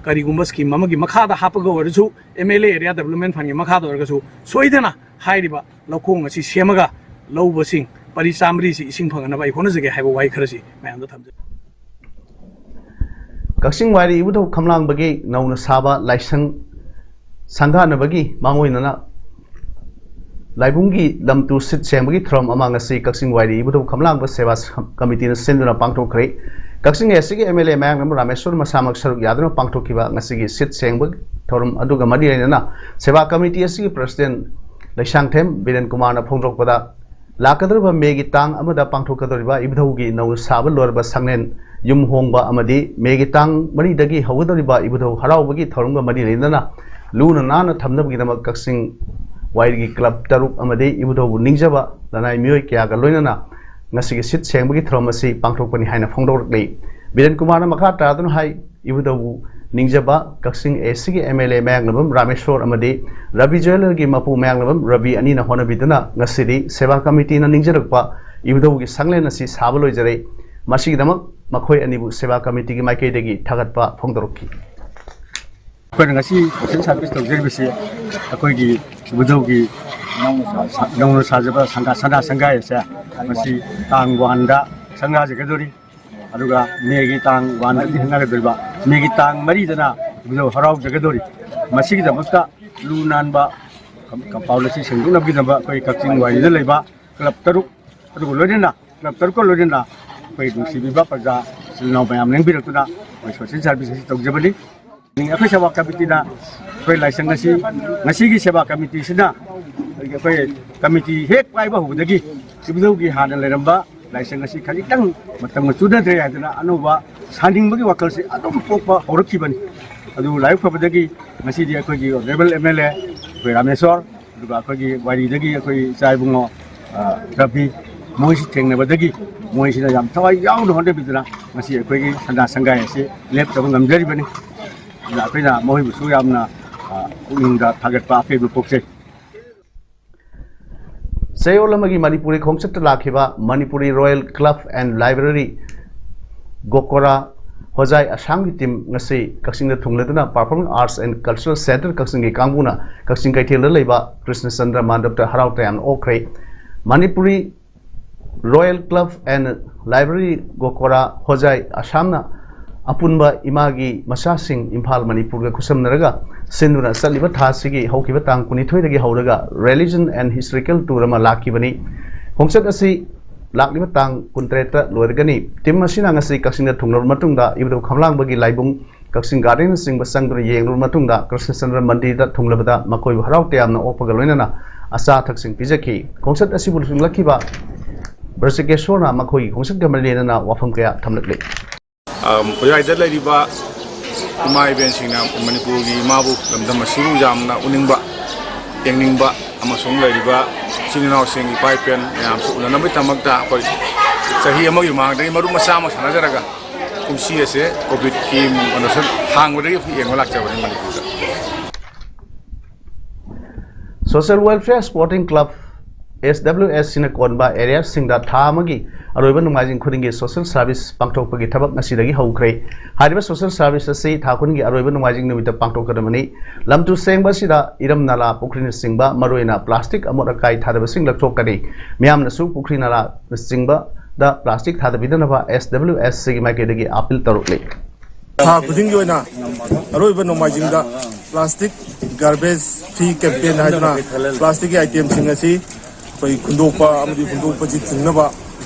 ꯀꯔꯤꯒꯨꯝꯕ ꯁ꯭ꯀꯤꯝ ꯑꯃꯒꯤ ꯃꯈꯥꯗ ꯍꯥꯞꯄꯒ ꯑꯣꯏꯔꯁꯨ, M L A area development ꯐꯟꯒꯤ ꯃꯈꯥꯗ ꯑꯣꯏꯔꯒꯁꯨ, ꯁꯣꯏꯗꯅ ꯍꯥꯏꯔꯤꯕ ꯂꯧꯈꯣꯡ ꯑꯁꯤ ꯁꯦꯝꯃꯒ ꯂꯧ ꯎꯕꯁꯤꯡ ꯄꯔꯤ ꯆꯥꯃꯔꯤꯁꯤ ꯏꯁꯤꯡ ꯐꯪꯅꯅꯕ ꯑꯩ ꯍꯣꯠꯅꯖꯒꯦ ꯍꯥꯏꯕ ꯋꯥꯍꯩ ꯈꯔꯁꯤ ꯃꯌꯥꯝꯗ ꯊꯝꯖꯒꯦ꯫ ꯀꯛꯆꯤꯡ ꯋꯥꯏꯔꯤ ꯏꯕꯨꯙꯧ ꯈꯝꯂꯥꯡꯕꯒꯤ ꯅꯧꯅ ꯁꯥꯕ ꯂꯥꯏꯁꯪ ꯁꯪꯒꯥꯅꯕꯒꯤ ꯃꯥꯡꯑꯣꯏꯅꯅ ꯂꯥꯏꯕꯨꯡꯒꯤ ꯂꯝ ꯇꯨ ꯁꯤꯠ ꯁꯦꯡꯕꯒꯤ ꯊꯧꯔꯝ ꯑꯃ ꯉꯁꯤ ꯀꯛꯆꯤꯡ ꯋꯥꯏꯔꯤ ꯏꯕꯨꯙꯧ ꯈꯝꯂꯥꯡꯕ ꯁꯦꯕꯥ ꯀꯃꯤꯇꯤꯅ ꯁꯤꯟꯗꯨꯅ ꯄꯥꯡꯊꯣꯛꯈ꯭ꯔꯦ꯫ ꯀꯛꯆꯤꯡ ꯑꯦ ꯁꯤꯒꯤ ꯑꯦꯝ ꯑꯦꯜ ꯑꯦ ꯃꯌꯥꯡꯂꯝ ꯔꯥꯃꯦꯁꯣꯔ ꯃꯁꯥꯃꯛ ꯁꯔꯨꯛ ꯌꯥꯗꯨꯅ ꯄꯥꯡꯊꯣꯛꯈꯤꯕ ꯉꯁꯤꯒꯤ ꯁꯤꯠ ꯁꯦꯡꯕ ꯊꯧꯔꯝ ꯑꯗꯨꯒ ꯃꯔꯤ ꯂꯩꯅꯅ ꯁꯦꯕꯥ ꯀꯃꯤꯇꯤ ꯑꯁꯤꯒꯤ ꯄ꯭ꯔꯁꯤꯗꯦꯟ ꯂꯩꯁꯥꯡꯊꯦꯝ ꯕꯤꯔꯦꯟ ꯀꯨꯃꯥꯔꯅ ꯐꯣꯡꯗꯣꯔꯛꯄꯗ, ꯂꯥꯛꯀꯗꯧꯔꯤꯕ ꯃꯦꯒꯤ ꯇꯥꯡ ꯑꯃꯗ ꯄꯥꯡꯊꯣꯛꯀꯗꯧꯔꯤꯕ ꯏꯕꯨꯙꯧꯒꯤ ꯅꯧꯅ ꯁꯥꯕ ꯂꯣꯏꯔꯕ ꯁꯪꯂꯦꯟ ꯌꯨꯝ ꯍꯣꯡꯕ ꯑꯃꯗꯤ ꯃꯦꯒꯤ ꯇꯥꯡ ꯃꯔꯤꯗꯒꯤ ꯍꯧꯒꯗꯧꯔꯤꯕ ꯏꯕꯨꯙꯧ ꯍꯔꯥꯎꯕꯒꯤ ꯊꯧꯔꯝꯒ ꯃꯔꯤ ꯂꯩꯅꯅ ꯂꯨꯅ ꯅꯥꯟꯅ ꯊꯝꯅꯕꯒꯤꯗꯃꯛ ꯀꯛꯆꯤꯡ ꯋꯥꯏꯔꯤꯒꯤ ꯀ꯭ꯂꯕ ꯇꯔꯨꯛ ꯑꯃꯗꯤ ꯏꯕꯨꯙꯧꯕꯨ ꯅꯤꯡꯖꯕ ꯂꯅꯥꯏ ꯃꯤꯑꯣꯏ ꯀꯌꯥꯒ ꯂꯣꯏꯅꯅ ꯉꯁꯤꯒꯤ ꯁꯤꯠ ꯁꯦꯡꯕꯒꯤ ꯊꯧꯔꯝ ꯑꯁꯤ ꯄꯥꯡꯊꯣꯛꯄꯅꯤ ꯍꯥꯏꯅ ꯐꯣꯡꯗꯣꯔꯛꯂꯤ꯫ ꯕꯤꯔꯦꯟ ꯀꯨꯃꯥꯔꯅ ꯃꯈꯥ ꯇꯥꯗꯨꯅ ꯍꯥꯏ, ꯏꯕꯨꯙꯧꯕꯨ ꯅꯤꯡꯖꯕ ꯀꯛꯆꯤꯡ ꯑꯦ ꯁꯤꯒꯤ ꯑꯦꯝ ꯑꯦꯜ ꯑꯦ ꯃꯌꯥꯡꯂꯝꯕꯝ ꯔꯥꯃꯦꯁꯣꯔ ꯑꯃꯗꯤ ꯔꯕꯤ ꯖꯨꯋꯦꯂꯔꯒꯤ ꯃꯄꯨ ꯃꯌꯥꯡꯂꯝꯕꯝ ꯔꯕꯤ ꯑꯅꯤꯅ ꯍꯣꯠꯅꯕꯤꯗꯨꯅ ꯉꯁꯤꯗꯤ ꯁꯦꯕꯥ ꯀꯃꯤꯇꯤꯅ ꯅꯤꯡꯖꯔꯛꯄ ꯏꯕꯨꯙꯧꯒꯤ ꯁꯪꯂꯦꯟ ꯑꯁꯤ ꯁꯥꯕ ꯂꯣꯏꯖꯔꯦ꯫ ꯃꯁꯤꯒꯤꯗꯃꯛ ꯃꯈꯣꯏ ꯑꯅꯤꯕꯨ ꯁꯦꯕꯥ ꯀꯃꯤꯇꯤꯒꯤ ꯃꯥꯏꯀꯩꯗꯒꯤ ꯊꯥꯒꯠꯄ ꯐꯣꯡꯗꯣꯔꯛꯈꯤ꯫ ꯑꯩꯈꯣꯏꯅ ꯉꯁꯤ ꯁꯣꯁꯦꯜ ꯁꯥꯔꯚꯤꯁ ꯇꯧꯖꯔꯤꯕꯁꯤ ꯑꯩꯈꯣꯏꯒꯤ ꯏꯕꯨꯙꯧꯒꯤ ꯅꯧꯅ ꯁꯥꯖꯕ ꯁꯪꯒꯥ-, ꯁꯅꯥ ꯁꯪꯒꯥꯏ ꯑꯁꯦ ꯃꯁꯤ ꯇꯥꯡ ꯋꯥꯟꯗ ꯁꯪꯒꯥꯖꯒꯗꯧꯔꯤ꯫ ꯑꯗꯨꯒ ꯃꯦꯒꯤ ꯇꯥꯡ ꯋꯥꯟꯗꯒꯤ ꯍꯦꯟꯅꯒꯗꯧꯔꯤꯕ, ꯃꯦꯒꯤ ꯇꯥꯡ ꯃꯔꯤꯗꯅ ꯏꯕꯨꯙꯧ ꯍꯔꯥꯎꯖꯒꯗꯧꯔꯤ꯫ ꯃꯁꯤꯒꯤꯗꯃꯛꯇ ꯂꯨ ꯅꯥꯟꯕ ꯀꯝ-, ꯀꯝꯄꯥꯎꯟ ꯑꯁꯤ ꯁꯦꯡꯗꯣꯛꯅꯕꯒꯤꯗꯃꯛ ꯑꯩꯈꯣꯏ ꯀꯛꯆꯤꯡ ꯋꯥꯏꯔꯤꯗ ꯂꯩꯕ ꯀ꯭ꯂꯕ ꯇꯔꯨꯛ, ꯑꯗꯨꯒ ꯂꯣꯏꯅꯅ ꯀ꯭ꯂꯕ ꯇꯔꯨꯛꯀ ꯂꯣꯏꯅꯅ ꯑꯩꯈꯣꯏ ꯅꯨꯡꯁꯤꯕꯤꯕ ꯄ꯭ꯔꯖꯥ ꯏꯆꯤꯜ ꯏꯅꯥꯎ ꯃꯌꯥꯝ ꯂꯦꯡꯕꯤꯔꯛꯇꯨꯅ ꯑꯩꯈꯣꯏ ꯁꯣꯁꯦꯜ ꯁꯥꯔꯚꯤꯁ ꯑꯁꯤ ꯇꯧꯖꯕꯅꯤ꯫ ꯑꯩꯈꯣꯏ ꯁꯦꯕꯥ ꯀꯃꯤꯇꯤꯅ ꯑꯩꯈꯣꯏ ꯂꯥꯏꯁꯪ ꯑꯁꯤ, ꯉꯁꯤꯒꯤ ꯁꯦꯕꯥ ꯀꯃꯤꯇꯤꯁꯤꯅ ꯑꯩꯈꯣꯏ ꯀꯃꯤꯇꯤ ꯍꯦꯛ ꯄꯥꯏꯕ ꯍꯧꯕꯗꯒꯤ ꯏꯕꯨꯙꯧꯒꯤ ꯍꯥꯟꯅ ꯂꯩꯔꯝꯕ ꯂꯥꯏꯁꯪ ꯑꯁꯤ ꯈꯖꯤꯛꯇꯪ ꯃꯇꯝꯒ ꯆꯨꯅꯗ꯭ꯔꯦ ꯍꯥꯏꯗꯅ ꯑꯅꯧꯕ ꯁꯥꯅꯤꯡꯕꯒꯤ ꯋꯥꯈꯜꯁꯤ ꯑꯗꯨꯝ ꯄꯣꯛꯄ ꯍꯧꯔꯛꯈꯤꯕꯅꯤ꯫ ꯑꯗꯨ ꯂꯥꯏꯕꯛ ꯐꯕꯗꯒꯤ ꯉꯁꯤꯗꯤ ꯑꯩꯈꯣꯏꯒꯤ ꯑꯣꯅꯔꯦꯕꯜ ꯑꯦꯝ ꯑꯦꯜ ꯑꯦ ꯑꯩꯈꯣꯏ ꯔꯥꯃꯦꯁꯣꯔ, ꯑꯗꯨꯒ ꯑꯩꯈꯣꯏꯒꯤ ꯋꯥꯏꯔꯤꯗꯒꯤ ꯑꯩꯈꯣꯏ ꯏꯆꯥ ꯏꯕꯨꯡꯉꯣ, ꯑ, ꯔꯕꯤ, ꯃꯣꯏꯁꯤ ꯊꯦꯡꯅꯕꯗꯒꯤ ꯃꯣꯏꯁꯤꯅ ꯌꯥꯝ ꯊꯋꯥꯏ ꯌꯥꯎꯅ ꯍꯣꯠꯅꯕꯤꯗꯨꯅ ꯉꯁꯤ ꯑꯩꯈꯣꯏꯒꯤ ꯁꯅꯥ ꯁꯪꯒꯥꯏ ꯑꯁꯤ ꯂꯦꯞꯇꯕ ꯉꯝꯖꯔꯤꯕꯅꯤ꯫ ꯑꯗꯨꯅ ꯑꯩꯈꯣꯏꯅ ꯃꯈꯣꯏꯕꯨꯁꯨ ꯌꯥꯝꯅ, ꯑ, ꯄꯨꯛꯅꯤꯡꯗ ꯊꯥꯒꯠꯄ ꯑꯄꯦꯟꯕ ꯄꯣꯛꯆꯩ꯫ ꯆꯌꯣꯜ ꯑꯃꯒꯤ ꯃꯅꯤꯄꯨꯔꯤ ꯈꯣꯡꯆꯠꯇ ꯂꯥꯛꯈꯤꯕ Manipuri royal club and library Gokora Hojai ꯑꯁꯥꯝꯒꯤ ꯇꯤꯝ ꯉꯁꯤ ꯀꯛꯆꯤꯡꯗ ꯊꯨꯡꯂꯗꯨꯅ Performing Arts and Cultural Centre ꯀꯛꯆꯤꯡꯒꯤ ꯀꯥꯡꯕꯨꯅ ꯀꯛꯆꯤꯡ ꯀꯩꯊꯦꯜꯗ ꯂꯩꯕ ꯀ꯭ꯔꯤꯁꯅꯆꯟꯗ꯭ꯔ ꯃꯟꯗꯞꯇ ꯍꯔꯥꯎ ꯇꯌꯥꯝꯅ ꯑꯣꯛꯈ꯭ꯔꯦ꯫ Manipuri royal club and library Gokora Hojai ꯑꯁꯥꯝꯅ ꯑꯄꯨꯟꯕ ꯏꯃꯥꯒꯤ ꯃꯆꯥꯁꯤꯡ ꯏꯝꯐꯥꯜ ꯃꯅꯤꯄꯨꯔꯒ ꯈꯨꯠꯁꯝꯅꯔꯒ ꯁꯤꯟꯗꯨꯅ ꯆꯠꯂꯤꯕ ꯊꯥ ꯑꯁꯤꯒꯤ ꯍꯧꯈꯤꯕ ꯇꯥꯡ ꯀꯨꯟꯅꯤꯊꯣꯏꯗꯒꯤ ꯍꯧꯔꯒ religion and historical tour ꯑꯃ ꯂꯥꯛꯈꯤꯕꯅꯤ꯫ ꯈꯣꯡꯆꯠ ꯑꯁꯤ ꯂꯥꯛꯂꯤꯕ ꯇꯥꯡ ꯀꯨꯟꯇꯔꯦꯠꯇ ꯂꯣꯏꯔꯒꯅꯤ꯫ ꯇꯤꯝ ꯑꯁꯤꯅ ꯉꯁꯤ ꯀꯛꯆꯤꯡꯗ ꯊꯨꯡꯂꯕ ꯃꯇꯨꯡꯗ ꯏꯕꯨꯙꯧ ꯈꯝꯂꯥꯡꯕꯒꯤ ꯂꯥꯏꯕꯨꯡ, ꯀꯛꯆꯤꯡ ꯒꯥꯔꯗꯦꯟꯅꯆꯤꯡꯕ ꯆꯪꯗꯨꯅ ꯌꯦꯡꯂꯨꯔꯕ ꯃꯇꯨꯡꯗ ꯀ꯭ꯔꯤꯁꯅꯆꯟꯗ꯭ꯔ ꯃꯟꯗꯤꯔꯗ ꯊꯨꯡꯂꯕꯗ ꯃꯈꯣꯏꯕꯨ ꯍꯔꯥꯎ ꯇꯌꯥꯝꯅ ꯑꯣꯛꯄꯒ ꯂꯣꯏꯅꯅ ꯑꯆꯥ ꯑꯊꯛꯁꯤꯡ ꯄꯤꯖꯈꯤ꯫ ꯈꯣꯡꯆꯠ ꯑꯁꯤꯕꯨ ꯂꯨꯆꯤꯡꯂꯛꯈꯤꯕ ꯕ꯭ꯔꯖꯀꯦꯁꯣꯔꯅ ꯃꯈꯣꯏꯒꯤ ꯈꯣꯡꯆꯠꯀ ꯃꯔꯤ ꯂꯩꯅꯅ ꯋꯥꯐꯝ ꯀꯌꯥ ꯊꯝꯂꯛꯂꯤ꯫ ꯈꯨꯔꯥꯏꯗ ꯂꯩꯔꯤꯕ ꯏꯃꯥ ꯏꯕꯦꯟꯁꯤꯡꯅ ꯃꯅꯤꯄꯨꯔꯒꯤ ꯏꯃꯥꯕꯨ, ꯂꯝꯗꯝ ꯑꯁꯤꯕꯨ ꯌꯥꯝꯅ ꯎꯅꯤꯡꯕ, ꯌꯦꯡꯅꯤꯡꯕ ꯑꯃꯁꯨꯡ ꯂꯩꯔꯤꯕ ꯏꯆꯤꯟ ꯏꯅꯥꯎꯁꯤꯡ, ꯏꯄꯥ ꯏꯄꯦꯟ ꯃꯌꯥꯝꯁꯨ ꯎꯅꯅꯕꯒꯤꯗꯃꯛꯇ ꯑꯩꯈꯣꯏ ꯆꯍꯤ ꯑꯃꯒꯤ ꯃꯃꯥꯡꯗꯒꯤ ꯃꯔꯨꯞ ꯃꯆꯥ ꯑꯃ ꯁꯥꯟꯅꯖꯔꯒ ꯀꯨꯝꯁꯤ ꯑꯁꯦ ꯀꯣꯚꯤꯗꯀꯤ ꯀꯩꯅꯣꯁꯦ ꯍꯥꯡꯕꯗꯒꯤ ꯌꯦꯡꯕ ꯂꯥꯛꯆꯕꯅꯤ ꯃꯅꯤꯄꯨꯔꯗ꯫ Social Welfare Sporting Club, S W S ꯁꯤꯅ ꯀꯣꯟꯕ ꯑꯦꯔꯤꯌꯥꯁꯤꯡꯗ ꯊꯥ ꯑꯃꯒꯤ ꯑꯔꯣꯏꯕ ꯅꯣꯡꯃꯥꯏꯖꯤꯡ ꯈꯨꯗꯤꯡꯒꯤ social service ꯄꯥꯡꯊꯣꯛꯄꯒꯤ ꯊꯕꯛ ꯉꯁꯤꯗꯒꯤ ꯍꯧꯈ꯭ꯔꯦ꯫ ꯍꯥꯏꯔꯤꯕ social service ꯑꯁꯤ ꯊꯥ ꯈꯨꯗꯤꯡꯒꯤ ꯑꯔꯣꯏꯕ ꯅꯣꯡꯃꯥꯏꯖꯤꯡ ꯅꯨꯃꯤꯠꯇ ꯄꯥꯡꯊꯣꯛꯀꯗꯕꯅꯤ꯫ ꯂꯝꯇꯨ ꯁꯦꯡꯕ ꯑꯁꯤꯗ ꯏꯔꯝ ꯅꯂꯥ, ꯄꯨꯈ꯭ꯔꯤꯅꯆꯤꯡꯕ, ꯃꯔꯨꯑꯣꯏꯅ plastic ꯑꯃꯣꯠ ꯑꯀꯥꯏ ꯊꯥꯗꯕꯁꯤꯡ ꯂꯧꯊꯣꯛꯀꯅꯤ꯫ ꯃꯤꯌꯥꯝꯅꯁꯨ ꯄꯨꯈ꯭ꯔꯤ ꯅꯂꯥꯅꯆꯤꯡꯕꯗ plastic ꯊꯥꯗꯕꯤꯗꯅꯕ S W S ꯁꯤꯒꯤ ꯃꯥꯏꯀꯩꯗꯒꯤ appeal ꯇꯧꯔꯛꯂꯤ꯫ ꯊꯥ ꯈꯨꯗꯤꯡꯒꯤ ꯑꯣꯏꯅ ꯑꯔꯣꯏꯕ ꯅꯣꯡꯃꯥꯏꯖꯤꯡꯗ plastic garbage free campaign ꯍꯥꯏꯗꯨꯅ plastic ꯀꯤ item ꯁꯤꯡ ꯑꯁꯤ ꯑꯩꯈꯣꯏ ꯈꯨꯟꯗꯣꯛꯄ ꯑꯃꯗꯤ ꯍꯨꯟꯗꯣꯛꯄꯁꯤ ꯊꯤꯡꯅꯕ,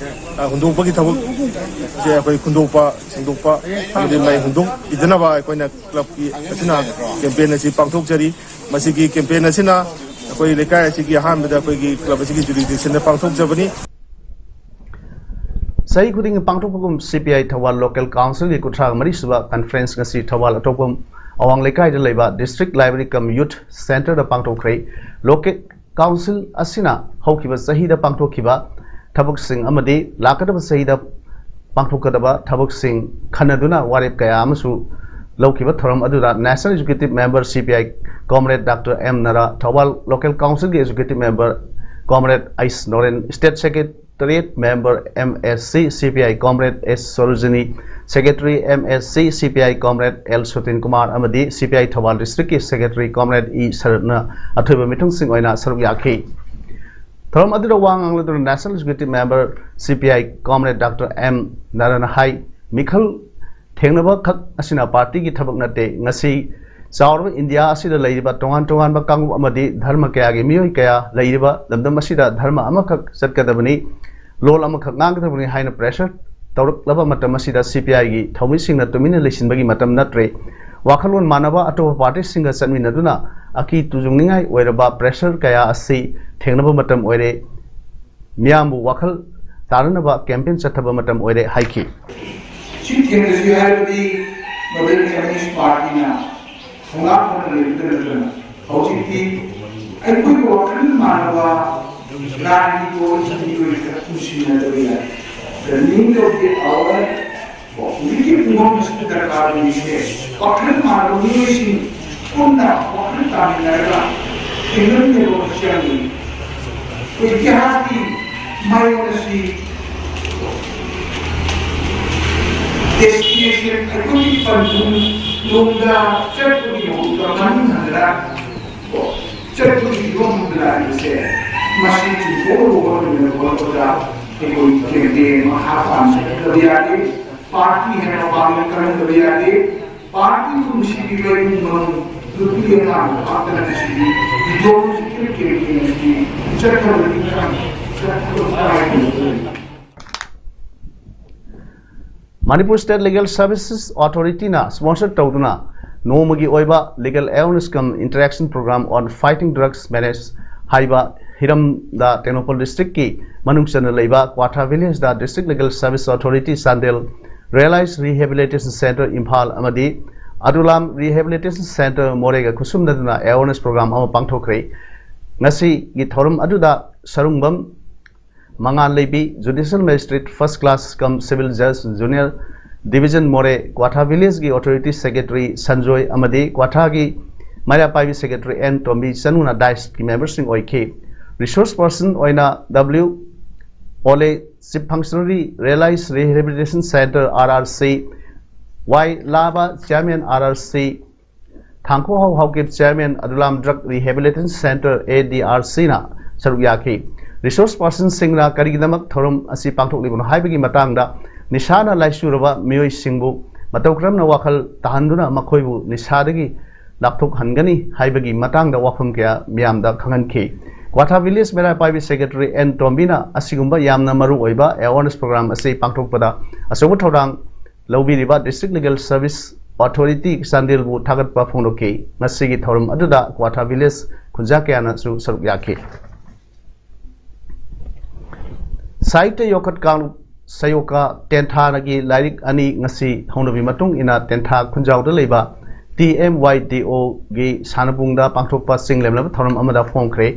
ꯑ, ꯍꯨꯟꯗꯣꯛꯄꯒꯤ ꯊꯕꯛꯁꯦ ꯑꯩꯈꯣꯏ ꯈꯨꯟꯗꯣꯛꯄ, ꯁꯦꯡꯗꯣꯛꯄ ꯑꯃꯗꯤ ꯃꯩ ꯍꯨꯟꯗꯣꯛꯄꯤꯗꯅꯕ ꯑꯩꯈꯣꯏꯅ club ꯀꯤ ꯑꯁꯤꯅ campaign ꯑꯁꯤ ꯄꯥꯡꯊꯣꯛꯆꯔꯤ꯫ ꯃꯁꯤꯒꯤ campaign ꯑꯁꯤꯅ ꯑꯩꯈꯣꯏ ꯂꯩꯀꯥꯏ ꯑꯁꯤꯒꯤ ꯑꯍꯥꯟꯕꯗ ꯑꯩꯈꯣꯏꯒꯤ club ꯑꯁꯤꯒꯤ jurisdiction ꯗ ꯄꯥꯡꯊꯣꯛꯆꯕꯅꯤ꯫ ꯆꯍꯤ ꯈꯨꯗꯤꯡꯒꯤ ꯄꯥꯡꯊꯣꯛꯄꯒꯨꯝ C P I Thoubal local council ꯒꯤ ꯀꯨꯟꯊ꯭ꯔꯥ ꯃꯔꯤ ꯁꯨꯕ conference ꯉꯁꯤ ꯊꯧꯕꯥꯜ ꯑꯇꯣꯞꯄꯝ ꯑꯋꯥꯡ ꯂꯩꯀꯥꯏꯗ ꯂꯩꯕ district library cum youth centre ꯗ ꯄꯥꯡꯊꯣꯛꯈ꯭ꯔꯦ꯫ Local council ꯑꯁꯤꯅ ꯍꯧꯈꯤꯕ ꯆꯍꯤꯗ ꯄꯥꯡꯊꯣꯛꯈꯤꯕ ꯊꯕꯛꯁꯤꯡ ꯑꯃꯗꯤ ꯂꯥꯛꯀꯗꯕ ꯆꯍꯤꯗ ꯄꯥꯡꯊꯣꯛꯀꯗꯕ ꯊꯕꯛꯁꯤꯡ ꯈꯟꯅꯗꯨꯅ ꯋꯥꯔꯦꯞ ꯀꯌꯥ ꯑꯃꯁꯨ ꯂꯧꯈꯤꯕ ꯊꯧꯔꯝ ꯑꯗꯨꯗ National Executive Member C P I Comrade Doctor M ꯅꯔꯥ, Thoubal local council ꯒꯤ executive member Comrade H Noren, state secretariat member M S C C P I Comrade S Sarojini, secretary M S C C P I Comrade L ꯁꯨꯇꯤꯟ Kumar ꯑꯃꯗꯤ C P I Thoubal district ꯀꯤ secretary Comrade E ꯁꯔꯠꯅ ꯑꯊꯣꯏꯕ ꯃꯤꯊꯨꯡꯁꯤꯡ ꯑꯣꯏꯅ ꯁꯔꯨꯛ ꯌꯥꯈꯤ꯫ ꯊꯧꯔꯝ ꯑꯗꯨꯗ ꯋꯥ ꯉꯥꯡꯂꯗꯨꯅ National Executive Member C P I Comrade Doctor M ꯅꯔꯥꯅ ꯍꯥꯏ, ꯃꯤꯈꯜ ꯊꯦꯡꯅꯕ ꯈꯛ ꯑꯁꯤꯅ party ꯒꯤ ꯊꯕꯛ ꯅꯠꯇꯦ꯫ ꯉꯁꯤ ꯆꯥꯎꯔꯕ ꯏꯟꯗꯤꯌꯥ ꯑꯁꯤꯗ ꯂꯩꯔꯤꯕ ꯇꯣꯉꯥꯟ ꯇꯣꯉꯥꯟꯕ ꯀꯥꯡꯂꯨꯞ ꯑꯃꯗꯤ ꯙꯔꯃ ꯀꯌꯥꯒꯤ ꯃꯤꯑꯣꯏ ꯀꯌꯥ ꯂꯩꯔꯤꯕ ꯂꯝꯗꯝ ꯑꯁꯤꯗ ꯙꯔꯃ ꯑꯃꯈꯛ ꯆꯠꯀꯗꯕꯅꯤ, ꯂꯣꯜ ꯑꯃꯈꯛ ꯉꯥꯡꯒꯗꯕꯅꯤ ꯍꯥꯏꯅ pressure ꯇꯧꯔꯛꯂꯕ ꯃꯇꯝ ꯑꯁꯤꯗ C P I ꯒꯤ ꯊꯧꯃꯤꯁꯤꯡꯅ ꯇꯨꯃꯤꯟꯅ ꯂꯩꯁꯤꯟꯕꯒꯤ ꯃꯇꯝ ꯅꯠꯇ꯭ꯔꯦ꯫ ꯋꯥꯈꯜꯂꯣꯟ ꯃꯥꯟꯅꯕ ꯑꯇꯣꯞꯄ party ꯁꯤꯡꯒ ꯆꯠꯃꯤꯟꯅꯗꯨꯅ ꯑꯀꯤ ꯇꯨꯖꯨꯡꯅꯤꯡꯉꯥꯏ ꯑꯣꯏꯔꯕ pressure ꯀꯌꯥ ꯑꯁꯤ ꯊꯦꯡꯅꯕ ꯃꯇꯝ ꯑꯣꯏꯔꯦ꯫ ꯃꯤꯌꯥꯝꯕꯨ ꯋꯥꯈꯜ ꯇꯥꯅꯅꯕ campaign ꯆꯠꯊꯕ ꯃꯇꯝ ꯑꯣꯏꯔꯦ ꯍꯥꯏꯈꯤ꯫ ꯁꯤ ꯊꯦꯡꯅꯁꯤ ꯍꯥꯏꯕꯗꯤ ꯃꯗꯨ Communist Partyꯅ ꯊꯧꯅꯥ ꯐꯅ ꯂꯩꯕꯇ ꯅꯠꯇꯅ ꯍꯧꯖꯤꯛꯇꯤ ꯑꯩꯈꯣꯏꯒ ꯋꯥꯈꯜ ꯃꯥꯟꯅꯕ ꯂꯥꯟꯒꯤ ꯊꯧꯑꯣꯡꯁꯤꯡ ꯂꯣꯏꯅ ꯅꯨꯡꯁꯤꯅꯗꯕ ꯌꯥꯏ꯫ The need of the hour ꯍꯧꯖꯤꯛꯀꯤ ꯄꯨꯡꯐꯝ ꯑꯁꯤꯗ ꯗꯔꯀꯥꯔ ꯑꯣꯏꯔꯤꯁꯦ ꯋꯥꯈꯜ ꯃꯥꯟꯅꯕ ꯃꯤꯑꯣꯏꯁꯤꯡ ꯄꯨꯟꯅ ꯋꯥꯈꯜ ꯇꯥꯃꯤꯟꯅꯔꯒ ꯊꯦꯡꯅꯃꯤꯟꯅꯕ ꯑꯃꯁꯨ ꯌꯥꯝ ꯂꯩ꯫ ꯏꯇꯤꯍꯥꯁꯀꯤ ꯃꯥꯏꯑꯣꯟ ꯑꯁꯤ destination ꯑꯩꯈꯣꯏꯒꯤ ꯄꯟꯊꯨꯡ ꯂꯣꯝꯗ ꯆꯠꯄꯒꯤ ꯃꯍꯨꯠꯇ ꯃꯅꯤꯡ ꯍꯟꯗꯅ ꯆꯠꯄꯒꯤ ꯐꯤꯕꯝ ꯑꯃꯗ ꯂꯥꯛꯂꯤꯕꯁꯦ ꯃꯁꯤ ꯆꯨꯝꯊꯣꯛꯅꯕ ꯍꯣꯠꯅꯕꯗ ꯑꯩꯈꯣꯏ campaign ꯃꯈꯥ ꯇꯥꯅ ꯆꯠꯊꯗꯕ ꯌꯥꯗꯦ꯫ Party ꯍꯦꯟꯅ ꯄꯥꯡꯒꯜ ꯀꯟꯍꯟꯗꯕ ꯌꯥꯗꯦ꯫ Party ꯅꯨꯡꯁꯤꯕꯤꯕ ꯏꯃꯨꯡ ꯃꯅꯨꯡ ꯅꯨꯄꯤ ꯑꯉꯥꯡ ꯄꯥꯛꯇꯅ ꯅꯨꯡꯁꯤꯕꯤ ideological campaign ꯑꯁꯤ ꯆꯠꯊꯕꯒꯤ ꯆꯠꯊꯕ ꯇꯉꯥꯏ ꯐꯗꯕ ꯑꯣꯏꯔꯤ꯫ Manipur State Legal Services Authorityꯅ sponsor ꯇꯧꯗꯨꯅ ꯅꯣꯡꯃꯒꯤ ꯑꯣꯏꯕ Legal Awareness cum Interaction Program on Fighting Drugs Menace ꯍꯥꯏꯕ ꯍꯤꯔꯝꯗ ꯇꯦꯡꯅꯧꯄꯜ districtꯀꯤ ꯃꯅꯨꯡ ꯆꯟꯅ ꯂꯩꯕ ꯀ꯭ꯋꯥꯊꯥ villageꯗ District Legal Service Authority Chandel, Realize Rehabilitation Centre Imphal ꯑꯃꯗꯤ ꯑꯗꯨꯂꯥꯝ Rehabilitation Centre ꯃꯣꯔꯦꯒ ꯈꯨꯠꯁꯨꯝꯅꯗꯨꯅ awareness program ꯑꯃ ꯄꯥꯡꯊꯣꯛꯈ꯭ꯔꯦ꯫ ꯉꯁꯤꯒꯤ ꯊꯧꯔꯝ ꯑꯗꯨꯗ ꯁꯔꯨꯡꯕꯝ ꯃꯉꯥꯜ ꯂꯩꯕꯤ, Judicial Magistrate First Class cum Civil Judge Junior Division ꯃꯣꯔꯦ, ꯀ꯭ꯋꯥꯊꯥ villageꯀꯤ Authority Secretary ꯁꯟꯖꯣꯏ ꯑꯃꯗꯤ ꯀ꯭ꯋꯥꯊꯥꯒꯤ ꯃꯩꯔꯥ ꯄꯥꯏꯕꯤ Secretary ꯑꯦꯟ ꯇꯣꯝꯕꯤ ꯆꯅꯨꯅ dais memberꯁꯤꯡ ꯑꯣꯏꯈꯤ꯫ Resource person ꯑꯣꯏꯅ W ꯑꯣꯂꯦ, Chief Functionary, Realize Rehabilitation Centre R R C, Y ꯂꯥꯕ, Chairman R R C, ꯊꯥꯡꯈꯣ how Haokip, Chairman ꯑꯗꯨꯂꯥꯝ Drug Rehabilitation Centre A D R Cꯅ ꯁꯔꯨꯛ ꯌꯥꯈꯤ꯫ Resource personꯁꯤꯡꯅ ꯀꯔꯤꯒꯤꯗꯃꯛ ꯊꯧꯔꯝ ꯑꯁꯤ ꯄꯥꯡꯊꯣꯛꯂꯤꯕꯅꯣ ꯍꯥꯏꯕꯒꯤ ꯃꯇꯥꯡꯗ ꯅꯤꯁꯥꯅ ꯂꯥꯏꯆꯨꯔꯕ ꯃꯤꯑꯣꯏꯁꯤꯡꯕꯨ ꯃꯇꯧ ꯀꯔꯝꯅ ꯋꯥꯈꯜ ꯇꯥꯍꯟꯗꯨꯅ ꯃꯈꯣꯏꯕꯨ ꯅꯤꯁꯥꯗꯒꯤ ꯂꯥꯞꯊꯣꯛꯍꯟꯒꯅꯤ ꯍꯥꯏꯕꯒꯤ ꯃꯇꯥꯡꯗ ꯋꯥꯐꯝ ꯀꯌꯥ ꯃꯤꯌꯥꯝꯗ ꯈꯪꯍꯟꯈꯤ꯫ ꯀ꯭ꯋꯥꯊꯥ village ꯃꯩꯔꯥ ꯄꯥꯏꯕꯤ Secretary ꯑꯦꯟ ꯇꯣꯝꯕꯤꯅ ꯑꯁꯤꯒꯨꯝꯕ ꯌꯥꯝꯅ ꯃꯔꯨ ꯑꯣꯏꯕ awareness program ꯑꯁꯤ ꯄꯥꯡꯊꯣꯛꯄꯗ ꯑꯆꯧꯕ ꯊꯧꯗꯥꯡ ꯂꯧꯕꯤꯔꯤꯕ District Legal Service Authority ꯆꯥꯟꯗꯦꯜꯕꯨ ꯊꯥꯒꯠꯄ ꯐꯣꯡꯗꯣꯛꯈꯤ꯫ ꯉꯁꯤꯒꯤ ꯊꯧꯔꯝ ꯑꯗꯨꯗ ꯀ꯭ꯋꯥꯊꯥ village ꯈꯨꯟꯖꯥ ꯀꯌꯥꯅꯁꯨ ꯁꯔꯨꯛ ꯌꯥꯈꯤ꯫ ꯁꯥꯍꯤꯇ꯭ꯌ ꯌꯣꯛꯈꯠ ꯀꯥꯡꯂꯨꯞ ꯁꯌꯣꯀꯥ ꯇꯦꯟꯊꯥꯒꯤ ꯂꯥꯏꯔꯤꯛ ꯑꯅꯤ ꯉꯁꯤ ꯍꯧꯅꯕꯤ ꯃꯇꯨꯡ ꯏꯟꯅ ꯇꯦꯟꯊꯥ ꯈꯨꯟꯖꯥꯎꯗ ꯂꯩꯕ T M Y D O ꯒꯤ ꯁꯥꯟꯅꯕꯨꯡꯗ ꯄꯥꯡꯊꯣꯛꯄ ꯆꯤꯡ ꯂꯦꯝꯂꯕ ꯊꯧꯔꯝ ꯑꯃꯗ ꯐꯣꯡꯈ꯭ꯔꯦ꯫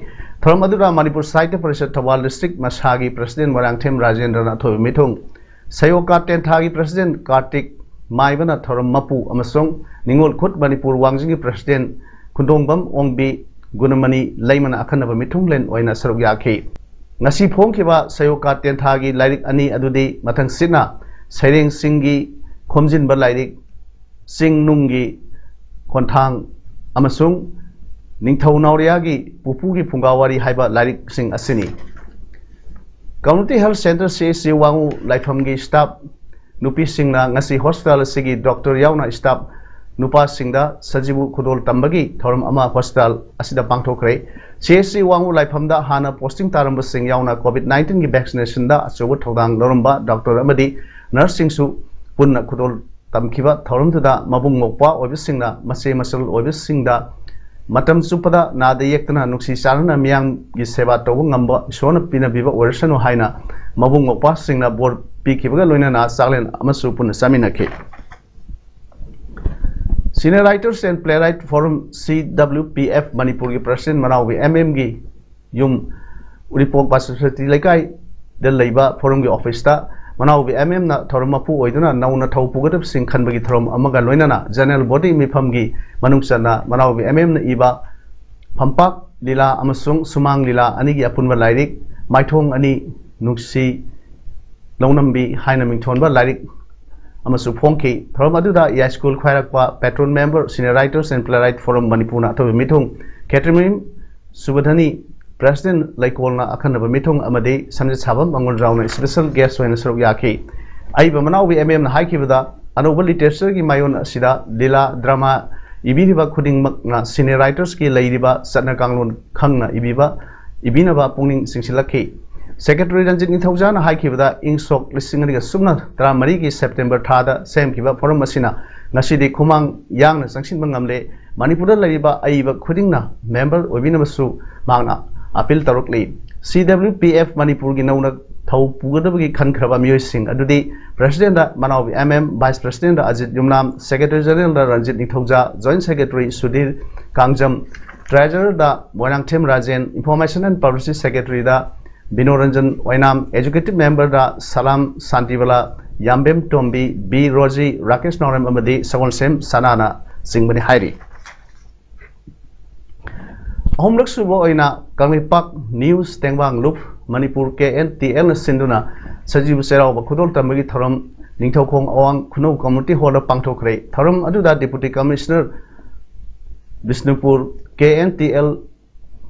ꯊꯧꯔꯝ ꯑꯗꯨꯗ ꯃꯅꯤꯄꯨꯔ ꯁꯥꯍꯤꯇ꯭ꯌ ꯄꯔꯤꯁꯠ ꯊꯧꯕꯥꯜ district ꯃꯁꯥꯒꯤ president ꯃꯣꯏꯔꯥꯡꯊꯦꯝ ꯔꯥꯖꯦꯟꯗ꯭ꯔꯅ ꯑꯊꯣꯏꯕ ꯃꯤꯊꯨꯡ, ꯁꯌꯣꯀꯥ ꯇꯦꯟꯊꯥꯒꯤ president ꯀꯥꯔꯇꯤꯛ ꯃꯥꯏꯕꯅ ꯊꯧꯔꯝ ꯃꯄꯨ ꯑꯃꯁꯨꯡ ꯅꯤꯉꯣꯜ ꯈꯨꯠ ꯃꯅꯤꯄꯨꯔ ꯋꯥꯡꯖꯤꯡꯒꯤ president ꯈꯨꯟꯗꯣꯡꯕꯝ ꯑꯣꯡꯕꯤ ꯒꯨꯅꯃꯅꯤ ꯂꯩꯃꯅ ꯑꯈꯟꯅꯕ ꯃꯤꯊꯨꯡꯂꯦꯟ ꯑꯣꯏꯅ ꯁꯔꯨꯛ ꯌꯥꯈꯤ꯫ ꯉꯁꯤ ꯐꯣꯡꯈꯤꯕ ꯁꯌꯣꯀꯥ ꯇꯦꯟꯊꯥꯒꯤ ꯂꯥꯏꯔꯤꯛ ꯑꯅꯤ ꯑꯗꯨꯗꯤ ꯃꯊꯪꯁꯤꯠꯅ ꯁꯩꯔꯦꯡꯁꯤꯡꯒꯤ ꯈꯣꯝꯖꯤꯟꯕ ꯂꯥꯏꯔꯤꯛ ꯆꯤꯡ ꯅꯨꯡꯒꯤ ꯈꯣꯟꯊꯥꯡ ꯑꯃꯁꯨꯡ ꯅꯤꯡꯊꯧ ꯅꯥꯎꯔꯤꯌꯥꯒꯤ ꯄꯨꯄꯨꯒꯤ ꯐꯨꯡꯒꯥ ꯋꯥꯔꯤ ꯍꯥꯏꯕ ꯂꯥꯏꯔꯤꯛꯁꯤꯡ ꯑꯁꯤꯅꯤ꯫ Community Health Centre C H C ꯋꯥꯉꯨ ꯂꯥꯏꯐꯝꯒꯤ staff ꯅꯨꯄꯤꯁꯤꯡꯅ ꯉꯁꯤ hospital ꯑꯁꯤꯒꯤ doctor ꯌꯥꯎꯅ staff ꯅꯨꯄꯥꯁꯤꯡꯗ ꯁꯖꯤꯕꯨ ꯈꯨꯗꯣꯜ ꯇꯝꯕꯒꯤ ꯊꯧꯔꯝ ꯑꯃ hospital ꯑꯁꯤꯗ ꯄꯥꯡꯊꯣꯛꯈ꯭ꯔꯦ꯫ C H C ꯋꯥꯉꯨ ꯂꯥꯏꯐꯝꯗ ꯍꯥꯟꯅ posting ꯇꯥꯔꯝꯕꯁꯤꯡ ꯌꯥꯎꯅ COVID nineteen ꯒꯤ vaccination ꯗ ꯑꯆꯧꯕ ꯊꯧꯗꯥꯡ ꯂꯧꯔꯝꯕ doctor ꯑꯃꯗꯤ nurse ꯁꯤꯡꯁꯨ ꯄꯨꯟꯅ ꯈꯨꯗꯣꯜ ꯇꯝꯈꯤꯕ ꯊꯧꯔꯝꯗꯨꯗ ꯃꯕꯨꯡ ꯃꯧꯄ꯭ꯋꯥ ꯑꯣꯏꯕꯁꯤꯡꯅ ꯃꯆꯦ ꯃꯆꯜ ꯑꯣꯏꯕꯁꯤꯡꯗ ꯃꯇꯝ ꯆꯨꯞꯄꯗ ꯅꯥꯗ ꯌꯦꯛꯇꯅ ꯅꯨꯡꯁꯤ ꯆꯥꯟꯅꯅ ꯃꯤꯌꯥꯝꯒꯤ ꯁꯦꯕꯥ ꯇꯧꯕ ꯉꯝꯕ ꯏꯁꯣꯔꯅ ꯄꯤꯅꯕꯤꯕ ꯑꯣꯏꯔꯁꯅꯨ ꯍꯥꯏꯅ ꯃꯕꯨꯡ ꯃꯧꯄ꯭ꯋꯥꯁꯤꯡꯅ ꯕꯣꯔ ꯄꯤꯈꯤꯕꯒ ꯂꯣꯏꯅꯅ ꯆꯥꯛꯂꯦꯟ ꯑꯃꯁꯨ ꯄꯨꯟꯅ ꯆꯥꯃꯤꯟꯅꯈꯤ꯫ Scene Writers and Playwright Forum C W P F ꯃꯅꯤꯄꯨꯔꯒꯤ president ꯃꯅꯥꯎꯕꯤ M M ꯒꯤ ꯌꯨꯝ ꯎꯔꯤꯄꯣꯛ ꯕꯥꯁꯄꯇꯤ ꯂꯩꯀꯥꯏꯗ ꯂꯩꯕ forumꯒꯤ office ꯇ ꯃꯅꯥꯎꯕꯤ M M ꯅ ꯊꯧꯔꯝ ꯃꯄꯨ ꯑꯣꯏꯗꯨꯅ ꯅꯧꯅ ꯊꯧ ꯄꯨꯒꯗꯕꯁꯤꯡ ꯈꯟꯕꯒꯤ ꯊꯧꯔꯝ ꯑꯃꯒ ꯂꯣꯏꯅꯅ general body ꯃꯤꯐꯝꯒꯤ ꯃꯅꯨꯡ ꯆꯟꯅ ꯃꯅꯥꯎꯕꯤ M M ꯅ ꯏꯕ ꯐꯝꯄꯥꯛ ꯂꯤꯂꯥ ꯑꯃꯁꯨꯡ ꯁꯨꯃꯥꯡ ꯂꯤꯂꯥ ꯑꯅꯤꯒꯤ ꯑꯄꯨꯟꯕ ꯂꯥꯏꯔꯤꯛ ꯃꯥꯏꯊꯣꯡ ꯑꯅꯤ ꯅꯨꯡꯁꯤ ꯂꯧꯅꯝꯕꯤ ꯍꯥꯏꯅ ꯃꯤꯡꯊꯣꯟꯕ ꯂꯥꯏꯔꯤꯛ ꯑꯃꯁꯨ ꯐꯣꯡꯈꯤ꯫ ꯊꯧꯔꯝ ꯑꯗꯨꯗ ꯌꯥꯏꯁ꯭ꯀꯨꯜ ꯈ꯭ꯋꯥꯏꯔꯥꯛꯄ patron member Scene Writers and Playwright Forum ꯃꯅꯤꯄꯨꯔꯅ ꯑꯊꯣꯏꯕ ꯃꯤꯊꯨꯡ, ꯈꯦꯇ꯭ꯔꯤꯃꯌꯨꯝ ꯁꯨꯕꯙꯅꯤ president ꯂꯩꯀꯣꯜꯅ ꯑꯈꯟꯅꯕ ꯃꯤꯊꯨꯡ ꯑꯃꯗꯤ ꯁꯝꯖꯦꯠ ꯁꯥꯕꯝ ꯃꯉꯣꯜꯖꯥꯎꯅ special guest ꯑꯣꯏꯅ ꯁꯔꯨꯛ ꯌꯥꯈꯤ꯫ ꯑꯏꯕ ꯃꯅꯥꯎꯕꯤ M M ꯅ ꯍꯥꯏꯈꯤꯕꯗ, ꯑꯅꯧꯕ literature ꯒꯤ ꯃꯥꯏꯑꯣꯟ ꯑꯁꯤꯗ ꯂꯤꯂꯥ, drama ꯏꯕꯤꯔꯤꯕ ꯈꯨꯗꯤꯡꯃꯛꯅ Scene Writers ꯀꯤ ꯂꯩꯔꯤꯕ ꯆꯠꯅ ꯀꯥꯡꯂꯣꯟ ꯈꯪꯅ ꯏꯕꯤꯕ, ꯏꯕꯤꯅꯕ ꯄꯨꯛꯅꯤꯡ ꯆꯤꯡꯁꯤꯜꯂꯛꯈꯤ꯫ Secretary ꯔꯟꯖꯤꯠ ꯅꯤꯡꯊꯧꯖꯥꯅ ꯍꯥꯏꯈꯤꯕꯗ, ꯏꯪ ꯁꯣꯛ ꯂꯤꯁꯤꯡ ꯑꯅꯤꯒ ꯁꯨꯞꯅ ꯇꯔꯥꯃꯔꯤꯒꯤ September ꯊꯥꯗ ꯁꯦꯝꯈꯤꯕ forum ꯑꯁꯤꯅ ꯉꯁꯤꯗꯤ ꯈꯨꯃꯥꯡ ꯌꯥꯡꯅ ꯆꯪꯁꯤꯟꯕ ꯉꯝꯂꯦ꯫ ꯃꯅꯤꯄꯨꯔꯗ ꯂꯩꯔꯤꯕ ꯑꯏꯕ ꯈꯨꯗꯤꯡꯅ member ꯑꯣꯏꯕꯤꯅꯕꯁꯨ ꯃꯍꯥꯛꯅ appeal ꯇꯧꯔꯛꯂꯤ꯫ C W P F ꯃꯅꯤꯄꯨꯔꯒꯤ ꯅꯧꯅ ꯊꯧ ꯄꯨꯒꯗꯕꯒꯤ ꯈꯟꯈ꯭ꯔꯕ ꯃꯤꯑꯣꯏꯁꯤꯡ ꯑꯗꯨꯗꯤ president Manaobi M M, vice president Ajit Yumnam, secretary general Ranjit Ningthouja, joint secretary Sudhir Kangjam, treasurer Moirangthem Rajen, information and publicity secretary Bino Ranjan Oinam, executive member Salam Shantibala, Yambem Tombi, B Roji, Rakesh Naorem ꯑꯃꯗꯤ ꯁꯒꯣꯜꯁꯦꯝ ꯁꯅꯥꯅ ꯆꯤꯡꯕꯅꯤ ꯍꯥꯏꯔꯤ꯫ ꯑꯍꯨꯝꯂꯛ ꯁꯨꯕ ꯑꯣꯏꯅ ꯀꯪꯂꯩꯄꯥꯛ ꯅ꯭ꯌꯨꯁ ꯇꯦꯡꯕꯥꯡ ꯂꯨꯞ Manipur K N T L ꯅ ꯁꯤꯟꯗꯨꯅ ꯁꯖꯤꯕꯨ ꯆꯩꯔꯥꯎꯕ ꯈꯨꯗꯣꯜ ꯇꯝꯕꯒꯤ ꯊꯧꯔꯝ ꯅꯤꯡꯊꯧꯈꯣꯡ ꯑꯋꯥꯡ ꯈꯨꯅꯧ community hall ꯗ ꯄꯥꯡꯊꯣꯛꯈ꯭ꯔꯦ꯫ ꯊꯧꯔꯝ ꯑꯗꯨꯗ deputy commissioner Bishnupur, K N T L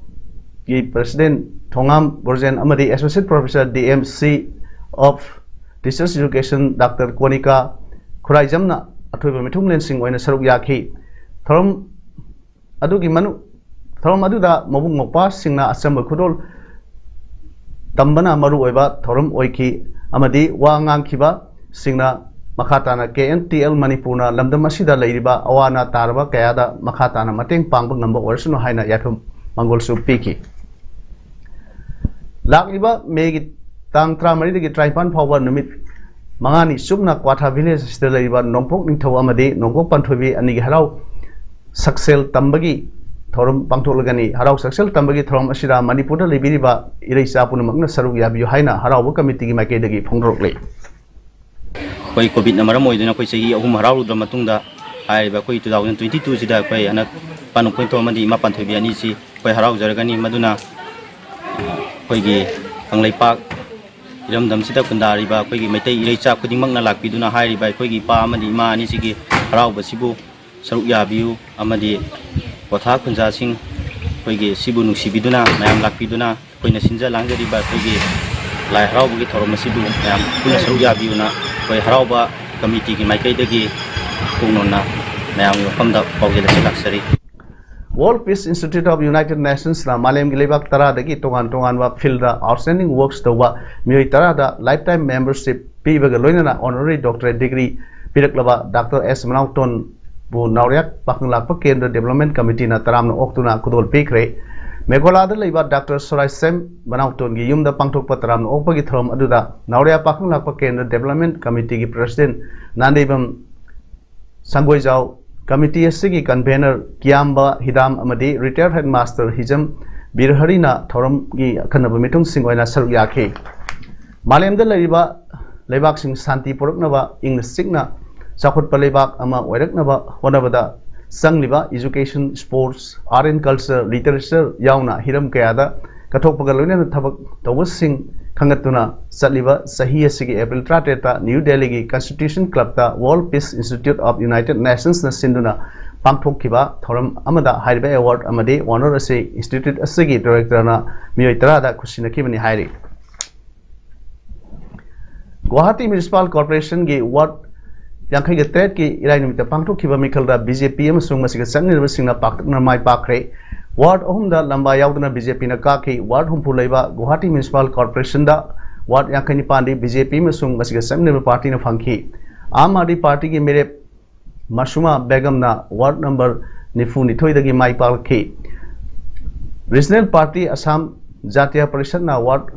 ꯒꯤ president ꯊꯣꯉꯥꯝ ꯕ꯭ꯔꯣꯖꯦꯟ ꯑꯃꯗꯤ associate professor, D M C of teachers education, Doctor ꯀꯣꯅꯤꯀꯥ ꯈꯨꯔꯥꯏꯖꯝꯅ ꯑꯊꯣꯏꯕ ꯃꯤꯊꯨꯡꯂꯦꯟꯁꯤꯡ ꯑꯣꯏꯅ ꯁꯔꯨꯛ ꯌꯥꯈꯤ꯫ ꯊꯧꯔꯝ ꯑꯗꯨꯒꯤ ꯃꯅꯨꯡ ꯊꯧꯔꯝ ꯑꯗꯨꯗ ꯃꯕꯨꯡ ꯃꯧꯄ꯭ꯋꯥꯁꯤꯡꯅ ꯑꯆꯝꯕ ꯈꯨꯗꯣꯜ ꯇꯝꯕꯅ ꯃꯔꯨꯑꯣꯏꯕ ꯊꯧꯔꯝ ꯑꯣꯏꯈꯤ ꯑꯃꯗꯤ ꯋꯥ ꯉꯥꯡꯈꯤꯕꯁꯤꯡꯅ ꯃꯈꯥ ꯇꯥꯅ K N T L ꯃꯅꯤꯄꯨꯔꯅ ꯂꯝꯗꯝ ꯑꯁꯤꯗ ꯂꯩꯔꯤꯕ ꯑꯋꯥ ꯑꯅꯥ ꯇꯥꯔꯕ ꯀꯌꯥꯗ ꯃꯈꯥ ꯇꯥꯅ ꯃꯇꯦꯡ ꯄꯥꯡꯕ ꯉꯝꯕ ꯑꯣꯏꯔꯁꯅꯨ ꯍꯥꯏꯅ ꯌꯥꯏꯐ ꯃꯪꯒꯣꯜꯁꯨ ꯄꯤꯈꯤ꯫ ꯂꯥꯛꯂꯤꯕ ꯃꯦꯒꯤ ꯇꯥꯡ ꯇꯔꯥꯃꯔꯤꯗꯒꯤ ꯇꯔꯥꯅꯤꯄꯥꯟ ꯐꯥꯎꯕ ꯅꯨꯃꯤꯠ ꯃꯉꯥꯅꯤ ꯆꯨꯞꯅ ꯀ꯭ꯋꯥꯊꯥ village ꯑꯁꯤꯗ ꯂꯩꯔꯤꯕ ꯅꯣꯡꯄꯣꯛ ꯅꯤꯡꯊꯧ ꯑꯃꯗꯤ ꯅꯣꯡꯄꯣꯛ ꯄꯥꯟꯊꯣꯏꯕꯤ ꯑꯅꯤꯒꯤ ꯍꯔꯥꯎ ꯁꯛꯁꯦꯜ ꯇꯝꯕꯒꯤ ꯊꯧꯔꯝ ꯄꯥꯡꯊꯣꯛꯂꯒꯅꯤ꯫ ꯍꯔꯥꯎ ꯁꯛꯁꯦꯜ ꯇꯝꯕꯒꯤ ꯊꯧꯔꯝ ꯑꯁꯤꯗ ꯃꯅꯤꯄꯨꯔꯗ ꯂꯩꯕꯤꯔꯤꯕ ꯏꯔꯩꯆꯥ ꯄꯨꯝꯅꯃꯛꯅ ꯁꯔꯨꯛ ꯌꯥꯕꯤꯌꯨ ꯍꯥꯏꯅ ꯍꯔꯥꯎꯕ committee ꯒꯤ ꯃꯥꯏꯀꯩꯗꯒꯤ ꯐꯣꯡꯗꯣꯔꯛꯂꯤ꯫ ꯑꯩꯈꯣꯏ ꯀꯣꯚꯤꯗꯅ ꯃꯔꯝ ꯑꯣꯏꯗꯨꯅ ꯑꯩꯈꯣꯏ ꯆꯍꯤ ꯑꯍꯨꯝ ꯍꯔꯥꯎꯔꯨꯗ꯭ꯔ ꯃꯇꯨꯡꯗ ꯍꯥꯏꯔꯤꯕ ꯑꯩꯈꯣꯏ two thousand twenty two ꯁꯤꯗ ꯑꯩꯈꯣꯏ ꯍꯟꯗꯛ ꯏꯄꯥ ꯅꯣꯡꯄꯣꯛ ꯅꯤꯡꯊꯧ ꯑꯃꯗꯤ ꯏꯃꯥ ꯄꯥꯟꯊꯣꯏꯕꯤ ꯑꯅꯤꯁꯤ ꯑꯩꯈꯣꯏ ꯍꯔꯥꯎꯖꯔꯒꯅꯤ꯫ ꯃꯗꯨꯅ ꯑꯩꯈꯣꯏꯒꯤ ꯀꯪꯂꯩꯄꯥꯛ ꯏꯔꯝꯗꯝꯁꯤꯗ ꯈꯨꯟꯗꯥꯔꯤꯕ ꯑꯩꯈꯣꯏꯒꯤ ꯃꯩꯇꯩ ꯏꯔꯩꯆꯥ ꯈꯨꯗꯤꯡꯃꯛꯅ ꯂꯥꯛꯄꯤꯗꯨꯅ ꯍꯥꯏꯔꯤꯕ ꯑꯩꯈꯣꯏꯒꯤ ꯏꯄꯥ ꯑꯃꯗꯤ ꯏꯃꯥ ꯑꯅꯤꯁꯤꯒꯤ ꯍꯔꯥꯎꯕꯁꯤꯕꯨ ꯁꯔꯨꯛ ꯌꯥꯕꯤꯌꯨ ꯑꯃꯗꯤ ꯀ꯭ꯋꯥꯊꯥ ꯈꯨꯟꯖꯥꯁꯤꯡ ꯑꯩꯈꯣꯏꯒꯤ ꯁꯤꯕꯨ ꯅꯨꯡꯁꯤꯕꯤꯗꯨꯅ ꯃꯌꯥꯝ ꯂꯥꯛꯄꯤꯗꯨꯅ ꯑꯩꯈꯣꯏꯅ ꯁꯤꯟꯖ ꯂꯥꯡꯖꯔꯤꯕ ꯑꯩꯈꯣꯏꯒꯤ ꯂꯥꯏ ꯍꯔꯥꯎꯕꯒꯤ ꯊꯧꯔꯝ ꯑꯁꯤꯕꯨ ꯃꯌꯥꯝ ꯄꯨꯟꯅ ꯁꯔꯨꯛ ꯌꯥꯕꯤꯌꯨꯅ ꯑꯩꯈꯣꯏ ꯍꯔꯥꯎꯕ committee ꯒꯤ ꯃꯥꯏꯀꯩꯗꯒꯤ ꯄꯨꯛꯅꯣꯟꯅ ꯃꯌꯥꯝꯒꯤ ꯃꯐꯝꯗ ꯄꯥꯎꯖꯦꯜ ꯑꯁꯤ ꯂꯥꯛꯆꯔꯤ꯫ World Peace Institute of United Nations ꯅ ꯃꯥꯂꯦꯝꯒꯤ ꯂꯩꯕꯥꯛ ꯇꯔꯥꯗꯒꯤ ꯇꯣꯉꯥꯟ ꯇꯣꯉꯥꯟꯕ field ꯗ outstanding works ꯇꯧꯕ ꯃꯤꯑꯣꯏ ꯇꯔꯥꯗ lifetime membership ꯄꯤꯕꯒ ꯂꯣꯏꯅꯅ honorary doctorate degree ꯄꯤꯔꯛꯂꯕ ꯗꯥꯛꯇꯔ ꯑꯦꯁ ꯃꯅꯥꯎꯇꯣꯟꯕꯨ ꯅꯥꯎꯔꯤꯌꯥ ꯄꯥꯈꯪ ꯂꯥꯛꯄ ꯀꯦꯟꯗ꯭ꯔ ꯗꯤꯕꯦꯂꯞꯃꯦꯟ ꯀꯃꯤꯇꯤꯅ ꯇꯔꯥꯝꯅ ꯑꯣꯛꯇꯨꯅ ꯈꯨꯗꯣꯜ ꯄꯤꯈ꯭ꯔꯦ꯫ ꯃꯦꯘꯥꯂꯌꯥꯗ ꯂꯩꯕ ꯗꯥꯛꯇꯔ ꯁꯣꯔꯥꯏꯁꯦꯝ ꯃꯅꯥꯎꯇꯣꯟꯒꯤ ꯌꯨꯝꯗ ꯄꯥꯡꯊꯣꯛꯄ ꯇꯔꯥꯝꯅ ꯑꯣꯛꯄꯒꯤ ꯊꯧꯔꯝ ꯑꯗꯨꯗ ꯅꯥꯎꯔꯤꯌꯥ ꯄꯥꯈꯪ ꯂꯥꯛꯄ ꯀꯦꯟꯗ꯭ꯔ ꯗꯤꯕꯦꯂꯞꯃꯦꯟ ꯀꯃꯤꯇꯤꯒꯤ ꯄ꯭ꯔꯁꯤꯗꯦꯟ ꯅꯥꯟꯗꯩꯕꯝ ꯁꯪꯒꯣꯏꯖꯥꯎ, ꯀꯃꯤꯇꯤ ꯑꯁꯤꯒꯤ ꯀꯟꯚꯦꯅꯔ ꯀꯤꯌꯥꯝꯕ ꯍꯤꯗꯥꯝ ꯑꯃꯗꯤ ꯔꯤꯇꯥꯌꯔ ꯍꯦꯗꯃꯥꯁꯇꯔ ꯍꯤꯖꯝ ꯕꯤꯔꯍꯔꯤꯅ ꯊꯧꯔꯝꯒꯤ ꯑꯈꯟꯅꯕ ꯃꯤꯊꯨꯡꯁꯤꯡ ꯑꯣꯏꯅ ꯁꯔꯨꯛ ꯌꯥꯈꯤ꯫ ꯃꯥꯂꯦꯝꯗ ꯂꯩꯔꯤꯕ ꯂꯩꯕꯥꯛꯁꯤꯡ ꯁꯥꯟꯇꯤ ꯄꯨꯔꯛꯅꯕ, ꯏꯪꯅ ꯆꯤꯛꯅ ꯆꯥꯎꯈꯠꯄ ꯂꯩꯕꯥꯛ ꯑꯃ ꯑꯣꯏꯔꯛꯅꯕ ꯍꯣꯠꯅꯕꯗ ꯆꯪꯂꯤꯕ education, sports, art and culture, literature ꯌꯥꯎꯅ ꯍꯤꯔꯝ ꯀꯌꯥꯗ ꯀꯠꯊꯣꯛꯄꯒ ꯂꯣꯏꯅꯅ ꯊꯕꯛ ꯇꯧꯕꯁꯤꯡ ꯈꯟꯒꯠꯇꯨꯅ ꯆꯠꯂꯤꯕ ꯆꯍꯤ ꯑꯁꯤꯒꯤ ꯑꯦꯄ꯭ꯔꯤꯜ ꯇꯔꯥꯇꯔꯦꯠꯇ ꯅ꯭ꯌꯨ ꯗꯦꯜꯂꯤꯒꯤ Constitution Clubꯇ World Peace Institute of United Nationsꯅ ꯁꯤꯟꯗꯨꯅ ꯄꯥꯡꯊꯣꯛꯈꯤꯕ ꯊꯧꯔꯝ ꯑꯃꯗ ꯍꯥꯏꯔꯤꯕ award ꯑꯃꯗꯤ honour ꯑꯁꯤ institute ꯑꯁꯤꯒꯤ directorꯅ ꯃꯤꯑꯣꯏ ꯇꯔꯥꯗ ꯈꯨꯠꯁꯤꯟꯅꯈꯤꯕꯅꯤ ꯍꯥꯏꯔꯤ꯫ ꯒꯨꯋꯥꯍꯥꯇꯤ Municipal Corporationꯒꯤ ward ꯌꯥꯡꯈꯩꯒ ꯇꯔꯦꯠꯀꯤ ꯏꯔꯥꯏ ꯅꯨꯃꯤꯠꯇ ꯄꯥꯡꯊꯣꯛꯈꯤꯕ ꯃꯤꯈꯜꯗ BJP ꯑꯃꯁꯨꯡ ꯃꯁꯤꯒ ꯆꯠꯃꯤꯟꯅꯕꯁꯤꯡꯅ ꯄꯥꯛꯇꯛꯅ ꯃꯥꯏ ꯄꯥꯛꯈ꯭ꯔꯦ꯫ Ward ꯑꯍꯨꯝꯗ ꯂꯝꯕꯥ ꯌꯥꯎꯗꯅ BJPꯅ ꯀꯥꯈꯤ꯫ Ward ꯍꯨꯝꯐꯨ ꯂꯩꯕ ꯒꯨꯋꯥꯍꯥꯇꯤ Municipal Corporationꯗ ward ꯌꯥꯡꯈꯩ ꯅꯤꯄꯥꯟꯗꯤ BJP ꯑꯃꯁꯨꯡ ꯃꯁꯤꯒ ꯆꯠꯃꯤꯟꯅꯕ partyꯅ ꯐꯪꯈꯤ꯫ ꯑꯥꯝ ꯑꯥꯗꯃꯤ partyꯒꯤ ꯃꯤꯔꯦꯞ ꯃꯁꯨꯃꯥ ꯕꯦꯒꯝꯅ ward number ꯅꯤꯐꯨ ꯅꯤꯊꯣꯏꯗꯒꯤ ꯃꯥꯏ ꯄꯥꯛꯂꯛꯈꯤ꯫ Regional party Assam Jatiya Parishadꯅ ward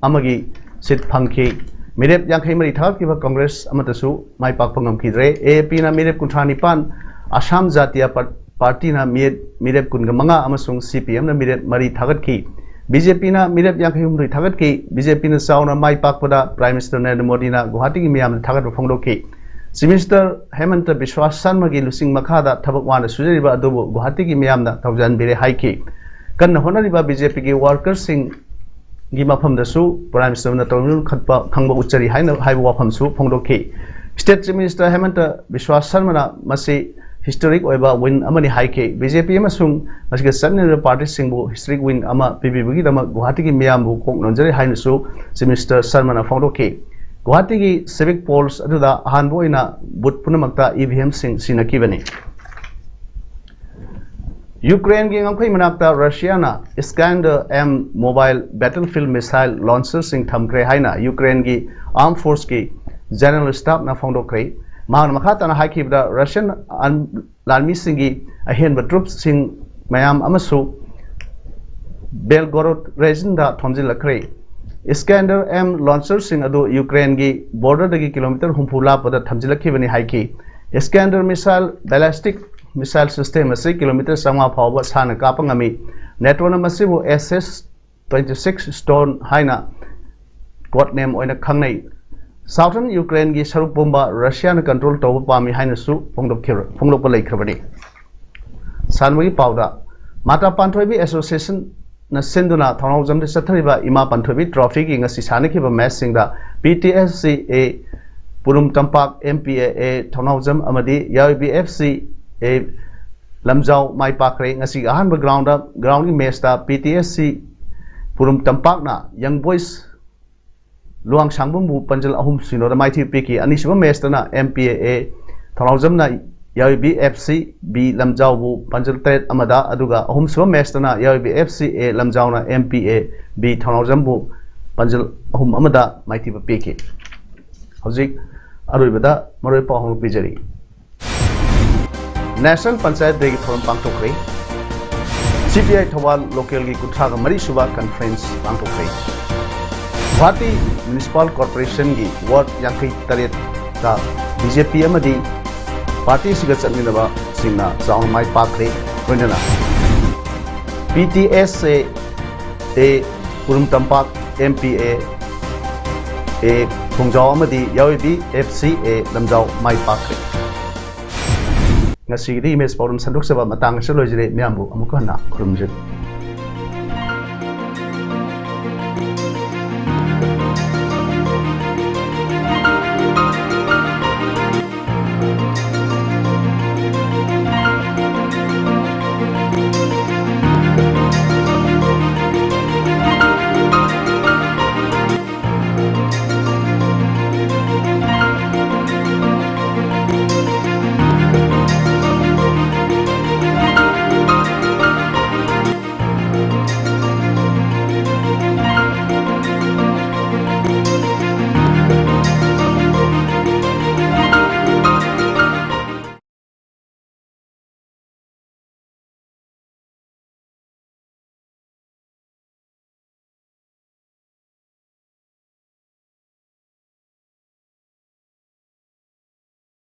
ꯑꯃꯒꯤ seat ꯐꯪꯈꯤ꯫ ꯃꯤꯔꯦꯞ ꯌꯥꯡꯈꯩ ꯃꯔꯤ ꯊꯥꯒꯠꯈꯤꯕ Congress ꯑꯃꯠꯇꯁꯨ ꯃꯥꯏ ꯄꯥꯛꯄ ꯉꯝꯈꯤꯗ꯭ꯔꯦ꯫ AAPꯅ ꯃꯤꯔꯦꯞ ꯀꯨꯟꯊ꯭ꯔꯥ ꯅꯤꯄꯥꯟ, Assam Jatiya Par-, Partyꯅ ꯃꯤꯔꯦꯞ, ꯃꯤꯔꯦꯞ ꯀꯨꯟꯒ ꯃꯉꯥ ꯑꯃꯁꯨꯡ CPMꯅ ꯃꯤꯔꯦꯞ ꯃꯔꯤ ꯊꯥꯒꯠꯈꯤ꯫ BJPꯅ ꯃꯤꯔꯦꯞ ꯌꯥꯡꯈꯩ ꯍꯨꯝꯗꯣꯏ ꯊꯥꯒꯠꯈꯤ꯫ BJPꯅ ꯆꯥꯎꯅ ꯃꯥꯏ ꯄꯥꯛꯄꯗ Prime Minister ꯅꯔꯦꯟꯗ꯭ꯔ ꯃꯣꯗꯤꯅ ꯒꯨꯋꯥꯍꯥꯇꯤꯒꯤ ꯃꯤꯌꯥꯝꯗ ꯊꯥꯒꯠꯄ ꯐꯣꯡꯗꯣꯛꯈꯤ꯫ Chief Minister ꯍꯦꯃꯟꯇ ꯕꯤꯁ꯭ꯋꯥꯁ ꯁꯔꯃꯒꯤ ꯂꯨꯆꯤꯡ ꯃꯈꯥꯗ ꯊꯕꯛ ꯋꯥꯅ ꯁꯨꯖꯔꯤꯕ ꯑꯗꯨꯕꯨ ꯒꯨꯋꯥꯍꯥꯇꯤꯒꯤ ꯃꯤꯌꯥꯝꯅ ꯊꯧꯖꯥꯟꯕꯤꯔꯦ ꯍꯥꯏꯈꯤ꯫ ꯀꯟꯅ ꯍꯣꯠꯅꯔꯤꯕ BJPꯒꯤ workerꯁꯤꯡꯒꯤ ꯃꯐꯝꯗꯁꯨ Prime Ministerꯅ ꯇꯧꯔꯤꯕ ꯈꯠꯄ ꯈꯪꯕ ꯎꯠꯆꯔꯤ ꯍꯥꯏꯅ ꯍꯥꯏꯕ ꯋꯥꯐꯝꯁꯨ ꯐꯣꯡꯗꯣꯛꯈꯤ꯫ State Chief Minister ꯍꯦꯃꯟꯇ ꯕꯤꯁ꯭ꯋꯥꯁ ꯁꯔꯃꯅ ꯃꯁꯤ historic ꯑꯣꯏꯕ win ꯑꯃꯅꯤ ꯍꯥꯏꯈꯤ꯫ BJP ꯑꯃꯁꯨꯡ ꯃꯁꯤꯒ ꯆꯠꯃꯤꯟꯅꯔꯤꯕ partyꯁꯤꯡꯕꯨ historic win ꯑꯃ ꯄꯤꯕꯤꯕꯒꯤꯗꯃꯛ ꯒꯨꯋꯥꯍꯥꯇꯤꯒꯤ ꯃꯤꯌꯥꯝꯕꯨ ꯀꯣꯛ ꯅꯣꯟꯖꯔꯤ ꯍꯥꯏꯅꯁꯨ Chief Minister ꯁꯔꯃꯅ ꯐꯣꯡꯗꯣꯛꯈꯤ꯫ ꯒꯨꯋꯥꯍꯥꯇꯤꯒꯤ civic polls ꯑꯗꯨꯗ ꯑꯍꯥꯟꯕ ꯑꯣꯏꯅ booth ꯄꯨꯝꯅꯃꯛꯇ EVMꯁꯤꯡ ꯁꯤꯖꯤꯟꯅꯈꯤꯕꯅꯤ꯫ ꯌꯨꯀ꯭ꯔꯦꯟꯒꯤ ꯉꯝꯈꯩ ꯃꯅꯥꯛꯇ ꯔꯁꯤꯌꯥꯅ Iskander M mobile battlefield missile launcherꯁꯤꯡ ꯊꯝꯈ꯭ꯔꯦ ꯍꯥꯏꯅ ꯌꯨꯀ꯭ꯔꯦꯟꯒꯤ Armed Forceꯀꯤ General Staffꯅ ꯐꯣꯡꯗꯣꯛꯈ꯭ꯔꯦ꯫ ꯃꯍꯥꯛꯅ ꯃꯈꯥ ꯇꯥꯅ ꯍꯥꯏꯈꯤꯕꯗ, Russian ꯑꯟ-, ꯂꯥꯟꯃꯤꯁꯤꯡꯒꯤ ꯑꯍꯦꯟꯕ troops ꯁꯤꯡ ꯃꯌꯥꯝ ꯑꯃꯁꯨ Belgorod region ꯗ ꯊꯣꯝꯖꯤꯜꯂꯛꯈ꯭ꯔꯦ꯫ Iskander M launcher ꯁꯤꯡ ꯑꯗꯨ Ukraine ꯒꯤ border ꯗꯒꯤ kilometre ꯍꯨꯝꯐꯨ ꯂꯥꯞꯄꯗ ꯊꯝꯖꯤꯜꯂꯛꯈꯤꯕꯅꯤ ꯍꯥꯏꯈꯤ꯫ Iskander missile ballistic missile system ꯑꯁꯤ kilometre ꯆꯥꯝꯃꯉꯥ ꯐꯥꯎꯕ ꯁꯥꯡꯅ ꯀꯥꯞꯄ ꯉꯝꯃꯤ꯫ NATO ꯅ ꯃꯁꯤꯕꯨ S S twenty six Storm ꯍꯥꯏꯅ code name ꯑꯣꯏꯅ ꯈꯪꯅꯩ꯫ Southern Ukraine ꯒꯤ ꯁꯔꯨꯛ ꯄꯨꯝꯕ Russia ꯅ control ꯇꯧꯕ ꯄꯥꯝꯃꯤ ꯍꯥꯏꯅꯁꯨ ꯐꯣꯡꯗꯣꯛꯈꯤꯕ-, ꯐꯣꯡꯗꯣꯛꯄ ꯂꯩꯈ꯭ꯔꯕꯅꯤ꯫ ꯁꯥꯟꯅꯕꯒꯤ ꯄꯥꯎꯗ, ꯃꯥꯇꯥ ꯄꯥꯟꯊꯣꯏꯕꯤ Association ꯅ ꯁꯤꯟꯗꯨꯅ ꯊꯧꯅꯥꯎꯖꯝꯗ ꯆꯠꯊꯔꯤꯕ ꯏꯃꯥ ꯄꯥꯟꯊꯣꯏꯕꯤ trophy ꯒꯤ ꯉꯁꯤ ꯁꯥꯟꯅꯈꯤꯕ match ꯁꯤꯡꯗ P T S C A ꯄꯨꯔꯨꯝ ꯇꯝꯄꯥꯛ, M P A A ꯊꯧꯅꯥꯎꯖꯝ ꯑꯃꯗꯤ ꯌꯥꯏ B F C A ꯂꯝꯖꯥꯎ ꯃꯥꯏ ꯄꯥꯛꯈ꯭ꯔꯦ꯫ ꯉꯁꯤꯒꯤ ꯑꯍꯥꯟꯕ ground ꯗ, ground ꯒꯤ match ꯇ P T S C ꯄꯨꯔꯨꯝ ꯇꯝꯄꯥꯛꯅ Young Boys ꯂꯨꯋꯥꯡꯁꯥꯡꯕꯝꯕꯨ ꯄꯥꯟꯖꯜ ꯑꯍꯨꯝ ꯁꯤꯅꯣꯗ ꯃꯥꯏꯊꯤꯕ ꯄꯤꯈꯤ꯫ ꯑꯅꯤꯁꯨꯕ match ꯇꯅ M P A A ꯊꯧꯅꯥꯎꯖꯝꯅ ꯌꯥꯏ B F C B ꯂꯝꯖꯥꯎꯕꯨ ꯄꯥꯟꯖꯜ ꯇꯔꯦꯠ ꯑꯃꯗ, ꯑꯗꯨꯒ ꯑꯍꯨꯝꯁꯨꯕ match ꯇꯅ ꯌꯥꯏ B F C A ꯂꯝꯖꯥꯎꯅ M P A B ꯊꯧꯅꯥꯎꯖꯝꯕꯨ ꯄꯥꯟꯖꯜ ꯑꯍꯨꯝ ꯑꯃꯗ ꯃꯥꯏꯊꯤꯕ ꯄꯤꯈꯤ꯫ ꯍꯧꯖꯤꯛ ꯑꯔꯣꯏꯕꯗ ꯃꯔꯨꯑꯣꯏꯕ ꯄꯥꯎ ꯑꯃ ꯄꯤꯖꯔꯤ꯫ National Panchayat Day ꯒꯤ ꯊꯧꯔꯝ ꯄꯥꯡꯊꯣꯛꯈ꯭ꯔꯦ꯫ C P I Thoubal local ꯒꯤ ꯀꯨꯟꯊ꯭ꯔꯥꯒ ꯃꯔꯤ ꯁꯨꯕ conference ꯄꯥꯡꯊꯣꯛꯈ꯭ꯔꯦ꯫ ꯒꯨꯋꯥꯍꯥꯇꯤ Municipal Corporation ꯒꯤ ward ꯌꯥꯡꯈꯩ ꯇꯔꯦꯠꯇ B J P ꯑꯃꯗꯤ party ꯁꯤꯒ ꯆꯠꯃꯤꯟꯅꯕꯁꯤꯡꯅ ꯆꯥꯎꯅ ꯃꯥꯏ ꯄꯥꯛꯈ꯭ꯔꯦ꯫ ꯂꯣꯏꯅꯅ P T S A ꯄꯨꯔꯨꯝ ꯇꯝꯄꯥꯛ, M P A A ꯈꯣꯡꯖꯥꯎ ꯑꯃꯗꯤ ꯌꯥꯏ B F C A ꯂꯝꯖꯥꯎ ꯃꯥꯏ ꯄꯥꯛꯈ꯭ꯔꯦ꯫ ꯉꯁꯤꯒꯤꯗꯤ ꯏꯃꯦꯖ ꯄꯥꯎꯗꯝ ꯁꯟꯗꯣꯛꯆꯕ ꯃꯇꯥꯡ ꯑꯁꯤꯗ ꯂꯣꯏꯖꯔꯦ꯫ ꯃꯌꯥꯝꯕꯨ ꯑꯃꯨꯛ ꯍꯟꯅ ꯈꯨꯔꯨꯝꯖꯔꯤ꯫